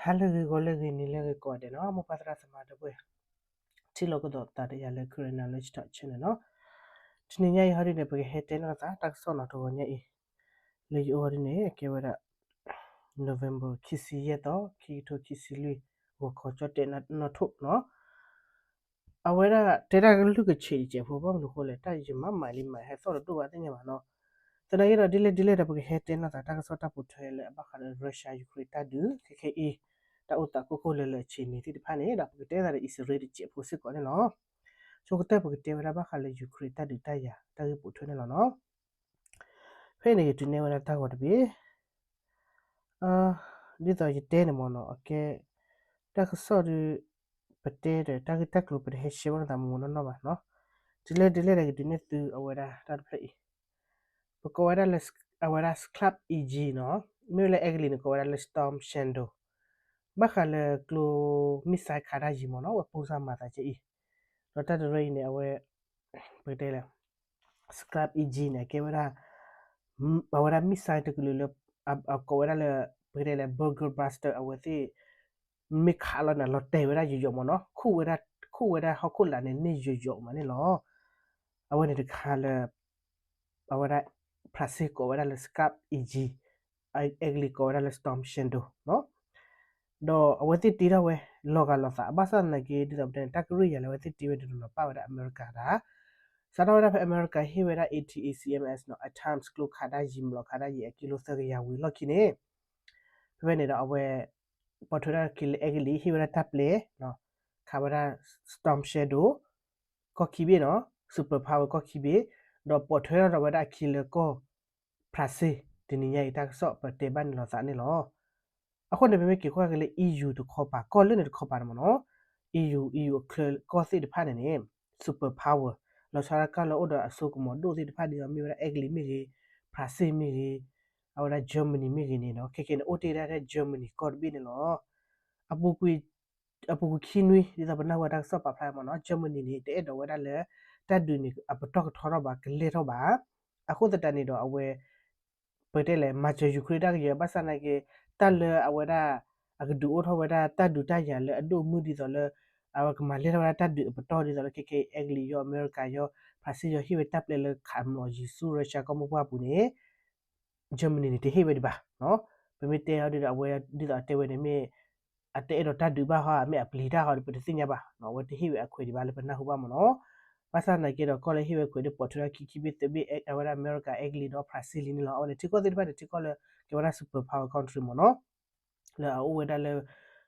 ဟါလၢအဂ့ၤ ဂီၤလၢအဂ့ၤ နံၤလၢအဂ့ၤ ကိးဂၤဒဲးနီၤ, မိၢ်ပၢ်သရၣ်သမါဒီပုၢ်ဝဲၢ် ထံၣ်လိာ်ကဒီးသးဒီးယၤလၢ Karen Knowledge Talk Channel နီၤ. တနံၤညါအံၤဟီဒုန့ၣ် ပကဟဲတဲလိာ်သး တၢ်ကစီၣ်နီၤတဂီၤညါအံၤ လၢယအိၣ်ဟီဒုန့ၣ် ကဲဝဲဒၣ် November ခံဆံယဲၢ်သီ ခံကထိခံဆံလွံၢ် ဂီၤခီကၠီၣ်တဲာ်နီၣ်ထိၣ်နီၤ. အဝဲဒၣ်တဲတၢ်ကလုၢ်ကဆံးတစဲးဖိ ဘၣ်မနုၤဃိလဲၣ် တၢ်ယမၤမးလံမး ဟဲသီၣ်တဒိၣ်ဘၣ်သ့ၣ်ညါဘၣ်နီၤ. သနာ်က့ဒီး ဒ်လဲၣ်ဒ်လဲၣ်ဒီး ပကဟဲတဲလိာ်သး တၢ်ကစီၣ်တၢ်ပိာ်ထွဲလၢအဘၣ်ဃးဒီး Russia Ukraine တၢ်ဒုး ခဲခဲအံၤ တၢ်အိၣ်သးခိၣ်ခိၣ်လၢလၢအဆံးမံၤသ့ၣ်တဖၣ်န့ၣ်ဒီး ပကတဲသးဒီးအံၣ်စရ့လးတစဲးဖိစ့ၢ်ကီးန့ၣ်လီၤ. ဆိကတၢၢ်ပကတဲဝဲဒၣ်ဘၣ်ဃးလၢ Ukraine တၢ်ဒုးတၢ်ယၤ တၢ်ဂ့ၢ်ပိာ်ထွဲန့ၣ်လီၤနီၤ. ဖဲန့ၣ်ယတုၤနဲၣ်ဝဲဒၣ်တၢ်ဂီၤတဘ့ၣ် ဒ်သိးယတဲန့ၣ်မ့ၢ်နီၤ အကဲ တၢ်ကစီၣ်ဒီး ပတဲဒီး တၢ်ဂ့ၢ်တၢ်ကျိၤ ပတဟဲရှဲဘၣ်နသးမ့ၢ်နီၢ်နီၢ်ဘၣ်နီၤ. တုၤလၢတုၤလၢဒီး ယတုၤနဲၣ်သုအဝဲဒၣ်တၢ်တဖျၢၣ်အံၤ ပကိးဝဲဒၣ်လၢ အဝဲဒၣ် Scalp E G နီၤ, မ့ၢ်လၢအဲကလံးန့ၣ် ကိးဝဲဒၣ်လၢ Storm Shadow, ဘၣ်ဃးလၢကျိ missile ခးတၢ်ယံၤမ့ၢ်နီၤ, အဝဲပိၢ်စၢ်မၤသးကဲအံၤ, ဒီးတၢ်တရၢအံၤန့ၣ် အဝဲ ပကတဲလဲၣ် Scalp E G န့ၣ် အကဲဝဲဒၣ် အဝဲဒၣ် missile တကလုာ်လၢ အကိးဝဲဒၣ်လၢ ပကတဲလဲၣ် Bunker Buster အဝဲသ့ၣ် မ့ၢ်ခးလီၤန့ၣ် လီၤတဲာ်ဝဲဒၣ်ယိာ်ယိာ်မ့ၢ်နီၤ, ခူၣ်ဝဲဒၣ် ခူၣ်ဝဲဒၣ်ဟီၣ်ခိၣ်လာ်န့ၣ် န့ၢ်ယိာ်ယိာ်မးန့ၣ်လီၤ. အဝဲန့ၣ်တခါလၢ အဝဲဒၣ် ဖရၣ်စ့ၣ်ကိးဝဲဒၣ်လၢ Scalp E G, အဲကလံးကိးဝဲဒၣ်လၢ Storm Shadow နီၤ. ဒီးအဝဲသ့ၣ်တ့ထီၣ်ဝဲ လီၤဂာ်လိာ်သး ဘၣ်ဆၣ်သနာ်က့ ဒ်သိးပတဲန့ၣ် တၢ်ကရၢၢ်ယၤလၢအဝဲသ့ၣ်တ့ဝဲဒၣ်န့ၣ် လီၤပာ်ဝဲဒၣ်အမဲရကၤတၢ်, စးထီၣ်ဝဲဒၣ်ဖဲအမဲရကၤဟ့ၣ်ဝဲဒၣ် A T A C M S နီၤ, ATACMS ကျိခးတၢ်ယံၤ မျိာ်ခးတၢ်ယံၤ အကံလိသၢကယၤဝံၤလီၢ်ခံန့ၣ်, ဖဲဖဲန့ၣ်ဒီးအဝဲ ပိာ်ထွဲထီၣ်ခံလၢအဲကလံး ဟ့ၣ်ဝဲဒၣ်တၢ်ပျဲ ခးဝဲဒၣ် Storm Shadow ကီၢ်ခံဘ့ၣ်နီၤ, super power ကီၢ်ခံဘ့ၣ်, ဒီးပိာ်ထွဲထီၣ်ဒီးဝဲဒၣ်အခံလၢကီၢ် ဖရၣ်စ့ၣ်, တနံၤညါအံၤတၢ်ကစီၣ်ပတဲဘၣ်န့ၣ်လိာ်သးန့ၣ်လီၤ. အဃိန့ၣ် ပမ့ၢ်က့ၤကွၢ်က့ၤလၢ E U တခီပၤ ကီၢ်လၢန့ၣ်တခီပၤန့ၣ်မ့ၢ်နီၤ, E U, E U အချၢကီၢ်သ့ၣ်တဖၣ်န့ၣ်န့ၣ် super power လီၤဆီဒၣ်တၢ်ကၢ်လၢအိၣ်ဒီးအစိကမီၤဒိၣ်သ့ၣ်တဖၣ်ဒ်သိးမ့ၢ်ဝဲဒၣ်အဲကလံးမ့ၢ်ဂ့ၤ, ဖရၣ်စ့ၣ်မ့ၢ်ဂ့ၤ, အဝဲဒၣ် Germany မ့ၢ်ဂ့ၤန့ၣ်နီၤ, ခဲကဲန့ၣ် အိၣ်တ့ၢ်ဒၣ်ထဲ Germany ကီၢ်တဘ့ၣ်န့ၣ်လီၤ. အပူၤကွံာ် အပူၤကွံာ်ခံနွံ ဒ်သိးပနၢ်ဟူတၢ်ကစီၣ်ပာ်ဖျါမ့ၢ်နီၤ, Germany န့ၣ် တအဲၣ်ဒိးဝဲဒၣ်လၢ တၢ်ဒုးန့ၣ် အပတီၢ်ကထီထီၣ်ဘၣ် ကလဲၢ်ထီၣ်ဘၣ်. အဃိသတးန့ၣ်ဒီးအဝဲ ပတဲလဲၣ် မၤစၢၤ Ukraine တၢ်ကယဲၢ် ဘၣ်ဆၣ်သနာ်က့ တၢ်လၢအဝဲဒၣ် အကဒုးအိၣ်ထီၣ်ဝဲဒၣ်တၢ်ဒုးတၢ်ယၤလၢအဒိၣ်အမုၢ်ဒ်သိးလၢ အဝဲကမၤလဲၢ်ထီၣ်ဝဲဒၣ်တၢ်ဒုးအပတီၢ်ဒ်သိးလၢခဲကဲအံၤ အဲကလံးယီၤ အမဲရကၤယီၤ ဖရၣ်စ့ၣ်ယီၤ ဟ့ၣ်ဝဲတၢ်ပျဲလၢခးမျိာ်ယံၤဆူ Russia ကီၢ်မိၢ်ပှၢ်ပူၤန့ၣ် Germany န့ၣ် တဟ့ၣ်ဝဲဒံးဘၣ်. ပမ့ၢ်တဲအီၤဒ်ဒီး အဝဲဒ်သိးအတဲဝဲန့ၣ်မ့ၢ် အတအဲၣ်ဒိးတၢ်ဒုးဘၣ်ဟီ မ့ၢ်အပျံၤတၢ်ဟီဒီး ပတသ့ၣ်ညါဘၣ်. အဝဲတဟ့ၣ်ဝဲအခွဲးဒံးဘၣ်လၢပနၢ်ဟူဘၣ်မ့ၢ်နီၤ. ဘၣ်ဆၣ်သနာ်က့ဒီး ကီၢ်လၢဟ့ၣ်ဝဲခွဲးဒီးပိာ်ထွဲထီၣ်ခံခံဘ့ၣ်သၢဘ့ၣ် အဝဲဒၣ်အမဲရကၤ အဲကလံးဒီးဖရၣ်စ့ၣ်လံန့ၣ်လီၤ. အဝဲန့ၣ်ထံကီၢ်သ့ၣ်တဖၣ်န့ၣ် ထံကီၢ်လၢကဲဝဲဒၣ် super power country မ့ၢ်နီၤ လၢအအိၣ်ဝဲဒၣ်လၢ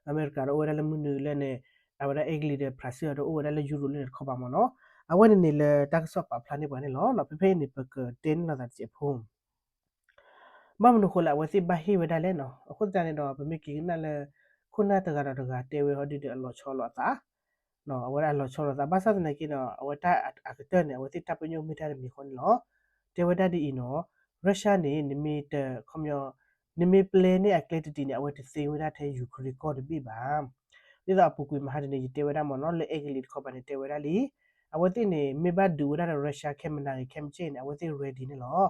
အမဲရကၤဒီးအိၣ်ဝဲဒၣ်လၢမုၢ်နုာ်လၢန့ၣ် အဝဲဒၣ်အဲကလံးဒီးဖရၣ်စ့ၣ်အီၤဒီးအိၣ်ဝဲဒၣ်လၢယူရိးလၢန့ၣ်တခီပၤမ့ၢ်နီၤ. အဝဲန့ၣ်န့ၣ်လၢတၢ်ကစီၣ်ပာ်ဖျါန့ၢ်ပှၤန့ၣ်လီၤ. ဖဲဖဲအံၤန့ၣ် ပကတဲန့ၢ်လိာ်သးတစဲးဖိ ဘၣ်မနုၤဃိလၢအဝဲသ့ၣ်ဘၣ်ဟ့ၣ်ဝဲဒၣ်လဲၣ်နီၤ. အဃိသတးန့ၣ်ဒီး ပမ့ၢ်က့ၤကနၣ်လၢ ခိၣ်နၢ်တဂၤဒီးတဂၤတဲဝဲဟီဒုဒီးအလီၤဆီလိာ်အသး အဝဲဒၣ်အလီၤဆီလိာ်သး ဘၣ်ဆၣ်သနာ်က့ဒီး အဝဲတၢ်အကတၢၢ်န့ၣ် အဝဲသ့ၣ်တၢ်ပညိၣ်မ့ၢ်တၢ်တမံၤဃီန့ၣ်လီၤ. တဲဝဲဒၣ်ဒ်အံၤနီၤ, Russia န့ၣ် နမ့ၢ်တ ခီပညီ နမ့ၢ်ပျဲန့ၢ်အကျဲတတံၤန့ၣ် အဝဲတသ့ဝဲဒၣ်ထဲ Ukraine ကီၢ်တဘ့ၣ်ဘၣ်. ဒ်သိးအပူၤကွံာ်မဟါတနံၤ ယတဲဝဲဒၣ်မ့ၢ်နီၤ လၢအဲကလံးတခီပၤန့ၣ် တဲဝဲဒၣ်လံ. အဝဲသ့ၣ်န့ၣ် မ့ၢ်ဘၣ်ဒုးဝဲဒၣ်ဒီး Russia ခဲမနၤဂ့ၤ ခဲမုၢ်ဆ့ၣ်န့ၣ် အဝဲသ့ၣ် ready န့ၣ်လီၤ.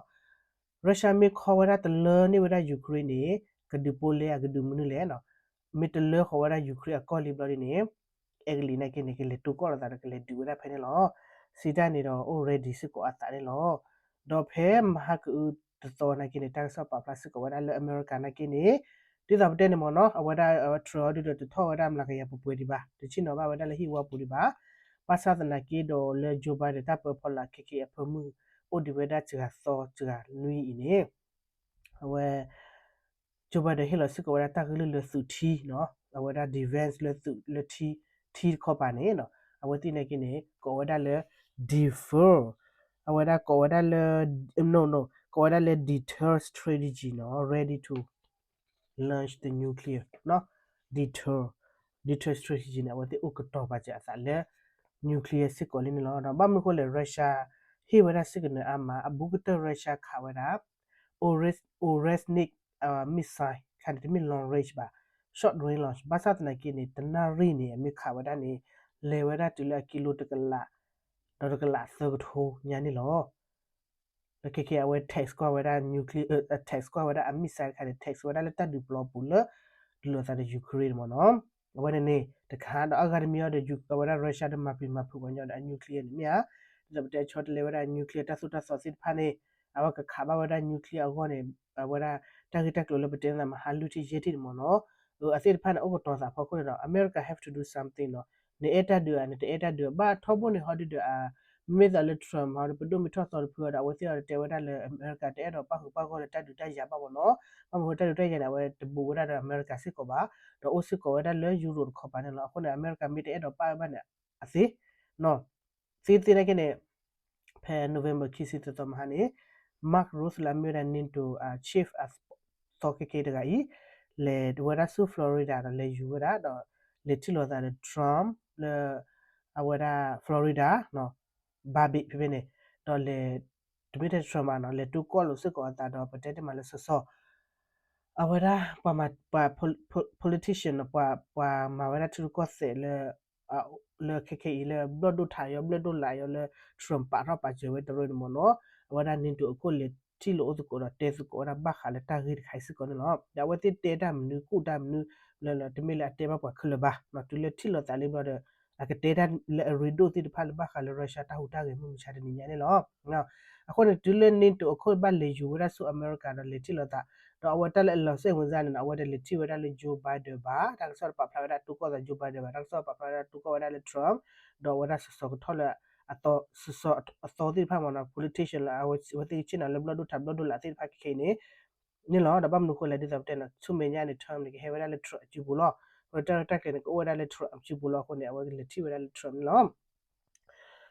Russia မ့ၢ်ခီဝဲဒၣ်တလၢန့ၢ်ဝဲဒၣ် Ukraine န့ၣ် ကဒုးပိာ်လဲအကဒုးမနုၤလဲၣ်နီၤ. မ့ၢ်တလၢဃီၤဝဲဒၣ် Ukraine အကီၢ်လံဘျီဒ်န့ၣ် အဲကလံးနာ်က့န့ၣ် ကလဲၤတိၢ်ကီၢ်လိာ်သးဒီးကလဲၤဒုးဝဲဒၣ်ဖဲန့ၣ်လီၤ. စံးတၢ်န့ၣ်ဒီး အိၣ် ready စ့ၢ်ကီးအသးန့ၣ်လီၤ. ဒီးဖဲမဟါကအုတသီနာ်က့န့ၣ် တၢ်ကစီၣ်ပာ်ဖျါစ့ၢ်ကီးဝဲဒၣ်လၢအမဲရကၤနာ်က့န့ၣ် ဒ်သိးပတဲန့ၣ်မ့ၢ်နီၤ အဝဲဒၣ် Trump ဒုဒီးတထီၣ်ဝဲဒၣ်မျးကယၤပှဲၤပှဲၤဒံးဘၣ်, တဆ့ၣ်နီၤဘၣ်ဝဲဒၣ်လၢဟံၣ်ဝါပူၤဒံးဘၣ်. ဘၣ်ဆၣ်သနာ်က့ဒီးလၢ Joe Biden တၢ်ပၢဖီလာ်ခဲက့အဖၢမုၢ် အိၣ်ဒံးဝဲဒၣ်စှၤသီစှၤနွံအံၤန့ၣ် အဝဲ Joe Biden ဟ့ၣ်လီၤစ့ၢ်ကီးဝဲဒၣ်တၢ်ကလုၢ်လၢသုးထံနီၤ, အဝဲဒၣ် defense လၢသုးလၢထံ ထံတခီပၤန့ၣ်နီၤ, အဝဲသ့ၣ်နာ်က့န့ၣ် ကိးဝဲဒၣ်လၢ defer, အဝဲဒၣ်ကိးဝဲဒၣ်လၢ no no ကိးဝဲဒၣ်လၢ deter strategy နီၤ, ready to launch the nuclear နီၤ, deter, deter strategy န့ၣ် အဝဲသ့ၣ်အိၣ်ကတီၤပာ်စၢၤအသးလၢ nuclear စ့ၢ်ကီးလံန့ၣ်လီၤ. ဒီးဘၣ်မနုၤဃိလဲၣ် Russia ဟ့ၣ်ဝဲဒၣ်စ့ၢ်ကီးန့ၣ်အါမး အဘူးကတၢၢ် Russia ခးဝဲဒၣ် Ores- Oreshnik missile ခါန့ၣ် တမ့ၢ် long range ဘၣ်, short range launch ဘၣ်ဆၣ်သနာ်က့န့ၣ် တနၣ်ရံၣ်န့ၣ် အမ့ၢ်ခးဝဲဒၣ်န့ၣ် လဲၤဝဲဒၣ်တုၤလၢအကံလိတကလး ဒီးတကလးသၢကထိညါန့ၣ်လီၤ. လၢခဲက့အဝဲ test ကွၢ်ဝဲဒၣ် nuclear, test ကွၢ်ဝဲဒၣ်အ missile တခါန့ၣ် test ဝဲဒၣ်လၢတၢ်ဒုးပျီပူၤလၢ လိာ်သးဒီး Ukraine န့ၣ်မ့ၢ်နီၤ. အဝဲန့ၣ်န့ၣ် တခါဒီးအဂၤတမံၤအံၤဒီး ယူ အဝဲဒၣ် Russia ဒီးမၤပျံၤမၤဖုးပှၤညီဒီးအ nuclear န့ၣ်မ့ၢ်ဧါ. ဒ်သိးပတဲဆီတလဲဝဲဒၣ် nuclear တၢ်သိၣ်တၢ်သီသ့ၣ်တဖၣ်န့ၣ် အဝဲကခးဘၣ်ဝဲဒၣ် nuclear အဂီၢ်န့ၣ် အဝဲဒၣ် တၢ်ဂ့ၢ်တၢ်ကျိၤလၢပတဲသးမဟါလွံၢ်ထံၣ်ယဲၢ်ထံၣ်န့ၣ်မ့ၢ်နီၤ. အဝဲသ့ၣ်တဖၣ်န့ၣ် အိၣ်ကတီၤသးဖီခိၣ်န့ၣ်ဒီး America have to do something နီၤ. နအဲၣ်တၢ်ဒုးဧါ နတအဲၣ်တၢ်ဒုးဧါ ဘၣ်ထီဘိန့ၣ်ဟီဒုဒီး မ့ၢ်သးလၢ Trump ဟီဒီး ပဒိၣ်မ့ၢ်ထီၣ်သီတဖုအီၤဒီး အဝဲသ့ၣ်အီၤတဲဝဲဒၣ်လၢ America တအဲၣ်ဒိးပၣ်ဃုာ်ပၣ်ဂီၢ်လၢတၢ်ဒုးတၢ်ယၤဘၣ်မ့ၢ်နီၤ. ဘၣ်မနုၤဃိတၢ်ဒုးတၢ်ယၤန့ၣ် အဝဲတဘူးဝဲဒၣ်ဒီး America စ့ၢ်ကီးဘၣ်, ဒီးအိၣ်စ့ၢ်ကီးဝဲဒၣ်လၢ Europe တခီပၤန့ၣ်လီၤ. အဃိန့ၣ် America မ့ၢ်တအဲၣ်ဒိးပၣ်ဝဲဘၣ်န့ၣ် အသ့နီၤ. သ့သ့နာ်က့န့ၣ် ဖဲ November ခံဆံသၢသီမဟါန့ၣ် Mark Rutte လၢအမ့ၢ်ဝဲဒၣ် NATO အ chief အသီခဲက့တဂၤအံၤ လဲၤဝဲဒၣ်ဆူ Florida ဒီးလဲၤယူၤဝဲဒၣ်ဒီး လဲၤထံၣ်လိာ်သးဒီး Trump လၢ အဝဲဒၣ် Florida နီၤ ဘါဘ့ၣ်ဖဲဖဲန့ၣ် ဒီးလဲၤ တမ့ၢ်ထဲ Trump ဘၣ်နီၤ လဲၤတူၢ်ကီၢ်လိာ်စ့ၢ်ကီးအသးဒီး ပတဲတ့ၢ်မးလၢစီၤစီၤ အဝဲဒၣ်ပှၤမၤ ပှၤ politician နီၤ ပှၤ ပှၤမၤဝဲဒၣ်ထံရူၢ်ကီၢ်သဲးလၢ လၢခဲခဲအံၤလၢဘျီၣ်ဒိၣ်ထးယီၤ ဘျၢၣ်ဒိၣ်လးယီၤလၢ Trump ပာ်ထီၣ်ပာ်စၢၤဝဲတရၢန့ၣ်မ့ၢ်နီၤ, အဝဲဒၣ် NATO အခိၣ်လဲၤထံၣ်လိာ်အိၣ်သကိးဒီးတဲသကိးဝဲဒၣ်ဘၣ်ဃးလၢတၢ်ဂ့ၢ်တခါအံၤစ့ၢ်ကီးန့ၣ်လီၤ. ဒီးအဝဲသ့ၣ်တဲတၢ်မနုၤ ကူၣ်တၢ်မနုၤ လၢ တမ့ၢ်လၢအတဲဘၣ်ပှၤခဲလၢာ်ဘၣ်, တုၤလၢထံၣ်လိာ်သးလံဘျီဒီး အကတဲတၢ်လၢအရ့ဒိၣ်သ့ၣ်တဖၣ်လၢဘၣ်ဃးလၢ Russia တၢ်ဟူးတၢ်ဂဲၤမုၢ်မဆါတနံၤညါန့ၣ်လီၤ. အဃိန့ၣ် တုၤလၢ NATO အခိၣ်ဘၣ်လဲၤယူၤဝဲဒၣ်ဆူ America ဒီးလဲၤထံၣ်လိာ်သး, ဒီးအဝဲတၢ်လၢအလီၤစဲၣ်ဝင်စၢ်န့ၣ်နီၤ အဝဲတလဲၤထံၣ်ဝဲဒၣ်လၢ Joe Biden ဘၣ်, တၢ်ကစီၣ်တပာ်ဖျါဝဲဒၣ်တူၢ်ကီၢ်သး Joe Biden ဘၣ်, တၢ်ကစီၣ်ပာ်ဖျါဝဲဒၣ်တူၢ်ကီၢ်ဝဲဒၣ်လၢ Trump ဒီးအဝဲဒၣ်စီၤစီၤကထီၣ်လၢ အသီ စီၤစီၤအသီသ့ၣ်တဖၣ်မ့ၢ်နီၤ politician လၢအဝဲသ့ၣ်ကဆ့ၣ်နီၤလၢဘျီၣ်ဒိၣ်ထးဘျီၣ်ဒိၣ်လးသ့ၣ်တဖၣ်ခဲခဲအံၤန့ၣ် န့ၣ်လီၤ. ဒီးဘၣ်မနုၤဃိလဲၣ် ဒ်သိးပတဲန့ၣ် ဆူမဲာ်ညါန့ၣ် Trump န့ၣ် ကဟဲဝဲဒၣ်လၢ Trump အစုပူၤလီၤ. အဝဲတၢ်ရဲၣ်တၢ်ကျဲၤန့ၣ် ကအိၣ်ဝဲဒၣ်လၢ Trump အစုပူၤလီၤ. အဃိန့ၣ် အဝဲကလဲၤထံၣ်ဝဲဒၣ်လၢ Trump န့ၣ်လီၤ.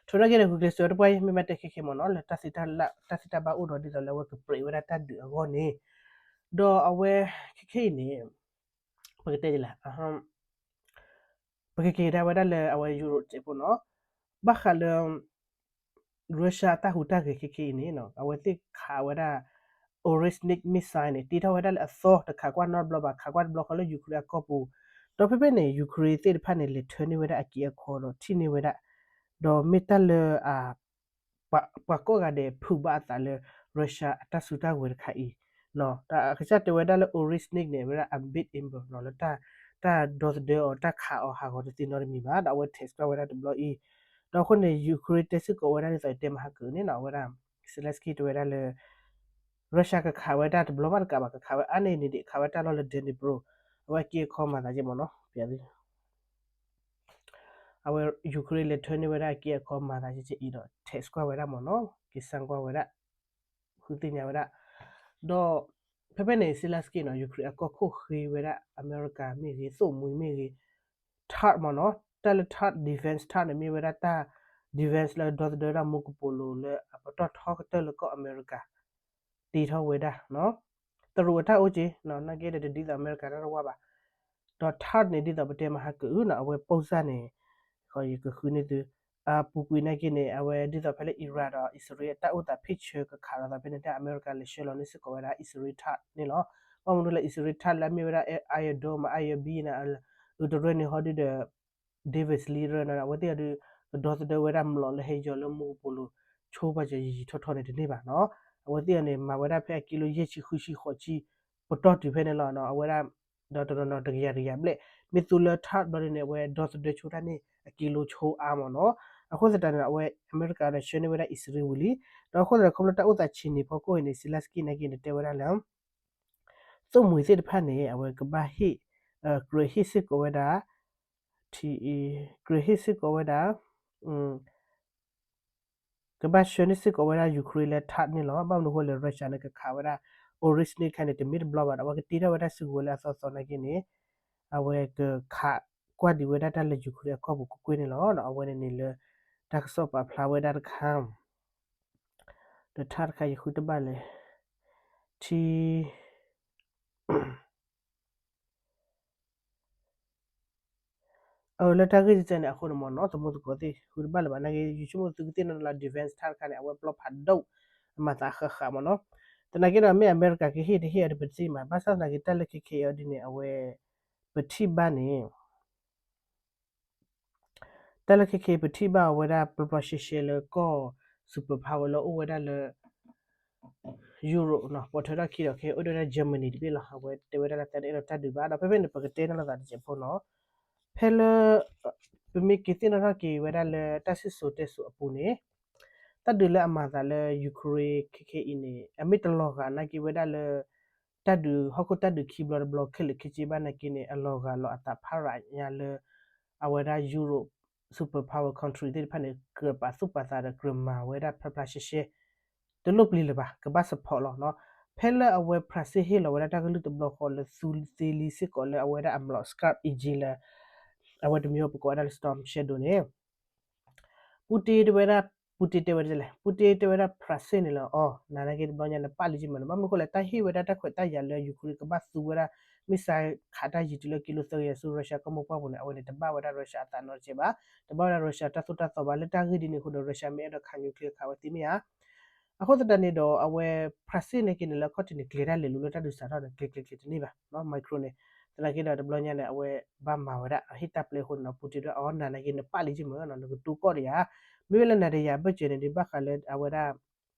ထီနာ်က့န့ၣ် ဂုာ်ကျဲးစၢးတပှၢ်အံၤ မ့ၢ်ဘၣ်တဲခဲခဲမ့ၢ်နီၤ လၢတၢ်သ့တၢ်ဘၣ်အိၣ်ဒီး ဒ်သိးလၢအဝဲကပြဲးဝဲဒၣ်တၢ်ဒုးအဂီၢ်န့ၣ်, ဒီးအဝဲခဲခဲအံၤန့ၣ် ပကတဲဒ်လဲၣ် ပကက့ၤကဒါဝဲဒၣ်လၢအဝဲ Europe စဲးဖိနီၤ, ဘၣ်ဃးလၢ Russia အတၢ်ဟူးတၢ်ဂဲၤခဲခဲအံၤန့ၣ် အဝဲသ့ၣ်ခးဝဲဒၣ် Oreshnik missile န့ၣ် တ့ထီၣ်ဝဲဒၣ်လၢအသီ တခးကွၢ်နီတဘျီဘၣ် ခးကွၢ်တဘျီဃီလၢ Ukraine အကီၢ်ပူၤ, ဒီးဖဲဖဲန့ၣ် Ukraine သ့ၣ်တဖၣ်န့ၣ် လဲၤထၢန့ၢ်ဝဲဒၣ်အက့အခီဒီး ထံၣ်န့ၢ်ဝဲဒၣ်, ဒီးမ့ၢ်တၢ်လၢ ပှၤကိးဂၤဒဲးဖုးဘၣ်အသးလၢ Russia အတၢ်စုတၢ်ဝဲၤတခါအံၤ, ဒီးအကစၢ်တဲဝဲဒၣ်လၢ Oreshnik န့ၣ် ဝဲဒၣ် အ big amber နီၤ လၢ တၢ်ဒီသဒၢအီၤ တၢ်ခးအီၤဟးဂီၤတသ့နီတမံၤဘၣ် ဒီးအဝဲ test ကွၢ်ဝဲဒၣ်တဘျီအံၤ, ဒီးအဃိန့ၣ် Ukraine တဲစ့ၢ်ကီးဝဲဒၣ်ဒ်သိးတဲမဟါကၢန့ၣ်နီၤ အဝဲဒၣ် Zelensky တဲဝဲဒၣ်လၢ Russia ကခးဝဲတၢ်တဘျီဘၣ်တကးဘၣ် ကခးဝဲအါန့ၢ်န့ၣ်ဒံး ခးဝဲတၢ်လီၢ်လၢ Dnipro အဝဲအက့အခီမၤသးက့မ့ၢ်နီၤ ပျးသု အဝဲ Ukraine လဲၤထၢန့ၢ်ဝဲဒၣ်အက့အခီမၤသးကဲကဲအံၤဒီး test ကွၢ်ဝဲဒၣ်မ့ၢ်နီၤ က့ၤစမ်းကွၢ်ဝဲဒၣ် ဃုသ့ၣ်ညါဝဲဒၣ်, ဒီး ဖဲဖဲန့ၣ် Zelensky နီၤ Ukraine အကီၢ်ခိၣ်ဃ့ဝဲဒၣ် အမဲရကၤမ့ၢ်ဂ့ၤ သိၣ်မှံၤမ့ၢ်ဂ့ၤ THAAD မ့ၢ်နီၤ တၢ်လၢ THAAD defense THAAD န့ၣ် မ့ၢ်ဝဲဒၣ်တၢ် defense လၢဒီသဒၢဒၣ်မူကပိာ်လိၤလၢအပတီၢ်ထီကတၢၢ်လၢကီၢ်အမဲရကၤ တ့ထီၣ်ဝဲဒၣ်, တရူးအတၢ်အိၣ်က့ၤ နာ်က့ဒီးတဒ်သိးအမဲရကၤတၢ်တဝၢ်ဘၣ်, ဒီး THAAD န့ၣ် ဒ်သိးပတဲမဟါကအု အဝဲပိၢ်စၢ်န့ၣ် ယကဃုန့ၢ်သု, အပူၤကွံာ်နာ်က့န့ၣ် အဝဲဒ်သိးဖဲလၢ Iran ဒီး အံၣ်စရ့လး တၢ်အိၣ်သးဖ့ၣ်ဆၢကခးလိာ်သးဖဲန့ၣ် တၢ်အမဲရကၤလဲၤဆှၢလီၤန့ၢ်စ့ၢ်ကီးဝဲဒၣ် အံၣ်စရ့လး THAAD န့ၣ်လီၤ. ဘၣ်မနုၤလၢ အံၣ်စရ့လး THAAD လၢအမ့ၢ်ဝဲဒၣ် Iron Dome Iron Beam န့ၣ် အုတရၢန့ၣ်ဟီဒုဒီး David's Leader န့ၣ် အဝဲသ့ၣ်အီၤဒု ကဒီသဒၢဝဲဒၣ်မျိာ်လၢဟဲယီၤလၢမူကပိာ်လိၤ ဆိပာ်စၢၤယံာ်ယံာ်ထီၣ်ထီၣ်န့ၣ်တန့ၢ်ဘၣ်နီၤ, အဝဲသ့ၣ်အီၤန့ၣ် မၤဝဲဒၣ်ဖဲအကံလိယဲၢ်ဆံဃုဆံဃိးဆံ ပတီၢ်တုၤဖဲန့ၣ်လီၤ. အဝဲဒၣ် ဒီးတနီၤနီၤတကယၤတကယၤဘျဲၣ် မ့ၢ်သူလၢ THAAD ဘျီဒ်န့ၣ် အဝဲဒီသဒၢဆိတၢ်န့ၣ် အကံလိဆိအါမ့ၢ်နီၤ, အဃိသတးန့ၣ် အဝဲအမဲရကၤဒီးဆှၢန့ၢ်ဝဲဒၣ်အံၣ်စရ့လးဝံၤလံ, ဒီးအဃိသတးခီဖျိတၢ်အိၣ်သးဆံးန့ၣ်ဖီခိၣ်အံၤန့ၣ် Zelensky နာ်က့န့ၣ် တဲဝဲဒၣ်လၢ သိၣ်မှံၤသ့ၣ်တဖၣ်န့ၣ် အဝဲကဘၣ်ဟ့ၣ် ကြၢးဟ့ၣ်စ့ၢ်ကီးဝဲဒၣ် ထံ ကြၢးဟ့ၣ်စ့ၢ်ကီးဝဲဒၣ် ကဘၣ်ဆှၢန့ၢ်စ့ၢ်ကီးဝဲဒၣ် Ukraine လၢ THAAD န့ၣ်လီၤ. ဘၣ်မနုၤအဃိလဲၣ် Russia န့ၣ် ကခးဝဲဒၣ် Oreshnik ခါန့ၣ် တမ့ၢ်တဘျီဘၣ်ဒီး အဝဲကတ့ထီၣ်ဝဲဒၣ်စုကဝဲၤလၢအသီသီနာ်က့န့ၣ် အဝဲကခးကွၢ်ဒံးဝဲဒၣ်တၢ်လၢ Ukraine အကီၢ်ပူၤကွ့ၢ်ကွ့ၢ်န့ၣ်လီၤ. အဝဲန့ၣ်န့ၣ်လၢ တၢ်ကစီၣ်ပာ်ဖျါဝဲဒၣ်တခါ ဒီး THAAD တခါ ယဃုတဘၣ်လဲၣ် ထံ အၢ လၢတၢ်ဂ့ၢ်တစဲးန့ၣ်အဃိန့ၣ်မ့ၢ်နီၤ သမူသကိးသ့ၣ် ဃုတဘၣ်လၢၤဘၣ် နာ်က့ ယဆိကမိၣ်သုကသ့ၣ်နီၣ်လၢ defense တၢ်တခါန့ၣ် အဝဲပျီဖးဒိၣ် အမၤသးဃၣ်ဃၣ်မ့ၢ်နီၤ. သနာ်က့ဒီး မ့ၢ်အမဲရကၤကဟ့ၣ်တဟ့ၣ်အီၤဒီး ပတသ့ၣ်ညါဘၣ်. ဘၣ်ဆၣ်သနာ်က့ တၢ်လၢခဲခဲအံၤဒ်န့ၣ် အဝဲ ပထံၣ်ဘၣ်န့ၣ် တၢ်လၢခဲခဲ ပထံၣ်ဘၣ်အဝဲဒၣ် ပျီပျီရှဲရှဲလၢကီၢ် superpower လၢအိၣ်ဝဲဒၣ်လၢ Europe နီၤ ပိာ်ထွဲထီၣ်ခံဒီး ခဲအံၤအိၣ်ဒၣ်ဝဲဒၣ် Germany တဘ့ၣ်လီၤ. အဝဲတဲဝဲဒၣ်လၢတၢ်တအဲၣ်ဒိးတၢ်ဒုးဘၣ် ဒီးဖဲဖဲန့ၣ် ပကတဲနီၢ်လိာ်သးတစဲးဖိနီၤ ဖဲလၢ ပမ့ၢ်က့ၤသ့ၣ်နီၣ်ထီၣ်က့ၤဝဲဒၣ်လၢတၢ်စံၣ်စိၤတဲစိၤအပူၤန့ၣ် တၢ်ဒုးလၢအမၤသးလၢ Ukraine ခဲခဲအံၤန့ၣ် အမ့ၢ်တလီၤဂာ်နာ်က့ဝဲဒၣ်လၢ တၢ်ဒုး ဟီၣ်ခိၣ်တၢ်ဒုးခံဘျီတဘျီ ခဲလၢာ်ခဲဆ့ဘၣ်နာ်က့န့ၣ် အလီၤဂာ်လီၤအသးဖးရးညါလၢ အဝဲဒၣ် Europe superpower country သ့ၣ်တဖၣ်န့ၣ် ကြၢးပာ်သူၣ်ပာ်သးဒီးကြၢးမၤဝဲဒၣ်ဖျါဖျါရှဲရှဲ တလိၣ်ပျံၤလၢၤဘၣ် ကဘၣ် support လီၤနီၤ. ဖဲလၢအဝဲ France ဟ့ၣ်လီၤဝဲဒၣ်တၢ်ကလုၢ်တဘျီဃီလၢသူသ့လံစ့ၢ်ကီးလၢအဝဲဒၣ်အမျိာ် Scalp အံၤလၢ အဝဲတမံၤပကိးဝဲဒၣ်လၢ Storm Shadow န့ၣ် Putin တဲဝဲဒၣ် Putin တဲဝဲဒ်လဲၣ် Putin တဲဝဲဒၣ် France န့ၣ်လၢအီၤ နၤနာ်က့တဘျီညါနပာ်လံက့မးနီၤ ဘၣ်မနုၤဃိလဲၣ် တၢ်ဟ့ၣ်ဝဲဒၣ်တၢ်ခွဲးတၢ်ယာ်လၢ Ukraine ကဘၣ်သူဝဲဒၣ် missile ခးတၢ်ယံၤတုၤလၢကံလိသၢကယၤဆူ Russia ကီၢ်မိၢ်ပှၢ်ပူၤန့ၣ် အဝဲန့ၣ် တဘၣ်ဝဲဒၣ် Russia အသးနီတစဲးဘၣ် တဘၣ်ဝဲဒၣ် Russia တၢ်သိၣ်တၢ်သီဘၣ် လၢတၢ်ဂ့ၢ်ဒ်န့ၣ်အဃိဒီး Russia မ့ၢ်အဲၣ်ဒိးခး nuclear ခးဝဲသ့မ့ၢ်ဧါ အဃိသတးန့ၣ်ဒီး အဝဲ France နာ်က့န့ၣ် လၢအခီၣ်ထံးန့ၣ် ကျဲၤတၢ်လဲၤလူၤလၢတၢ်ဒုးစးထီၣ်န့ၣ် ကျဲၤကျဲၤကျဲၤတန့ၢ်ဘၣ် Macron န့ၣ် သနာ်က့ဒီးတဘျီညါန့ၣ် အဝဲဘၣ်မၤဝဲဒၣ် ဟ့ၣ်တၢ်ပျဲအဃိန့ၣ် Putin ဒွဲၣ်အီၤ နၤနာ်က့နပာ်လံက့မးနီၤ နကတိၤကီၢ်ဒီးယၤ မ့မ့ၢ်လၢနၤဒီးယၤဘၢၣ်စၢၤန့ၣ် ဒ်ဘၣ်ဃးလၢအဝဲဒၣ်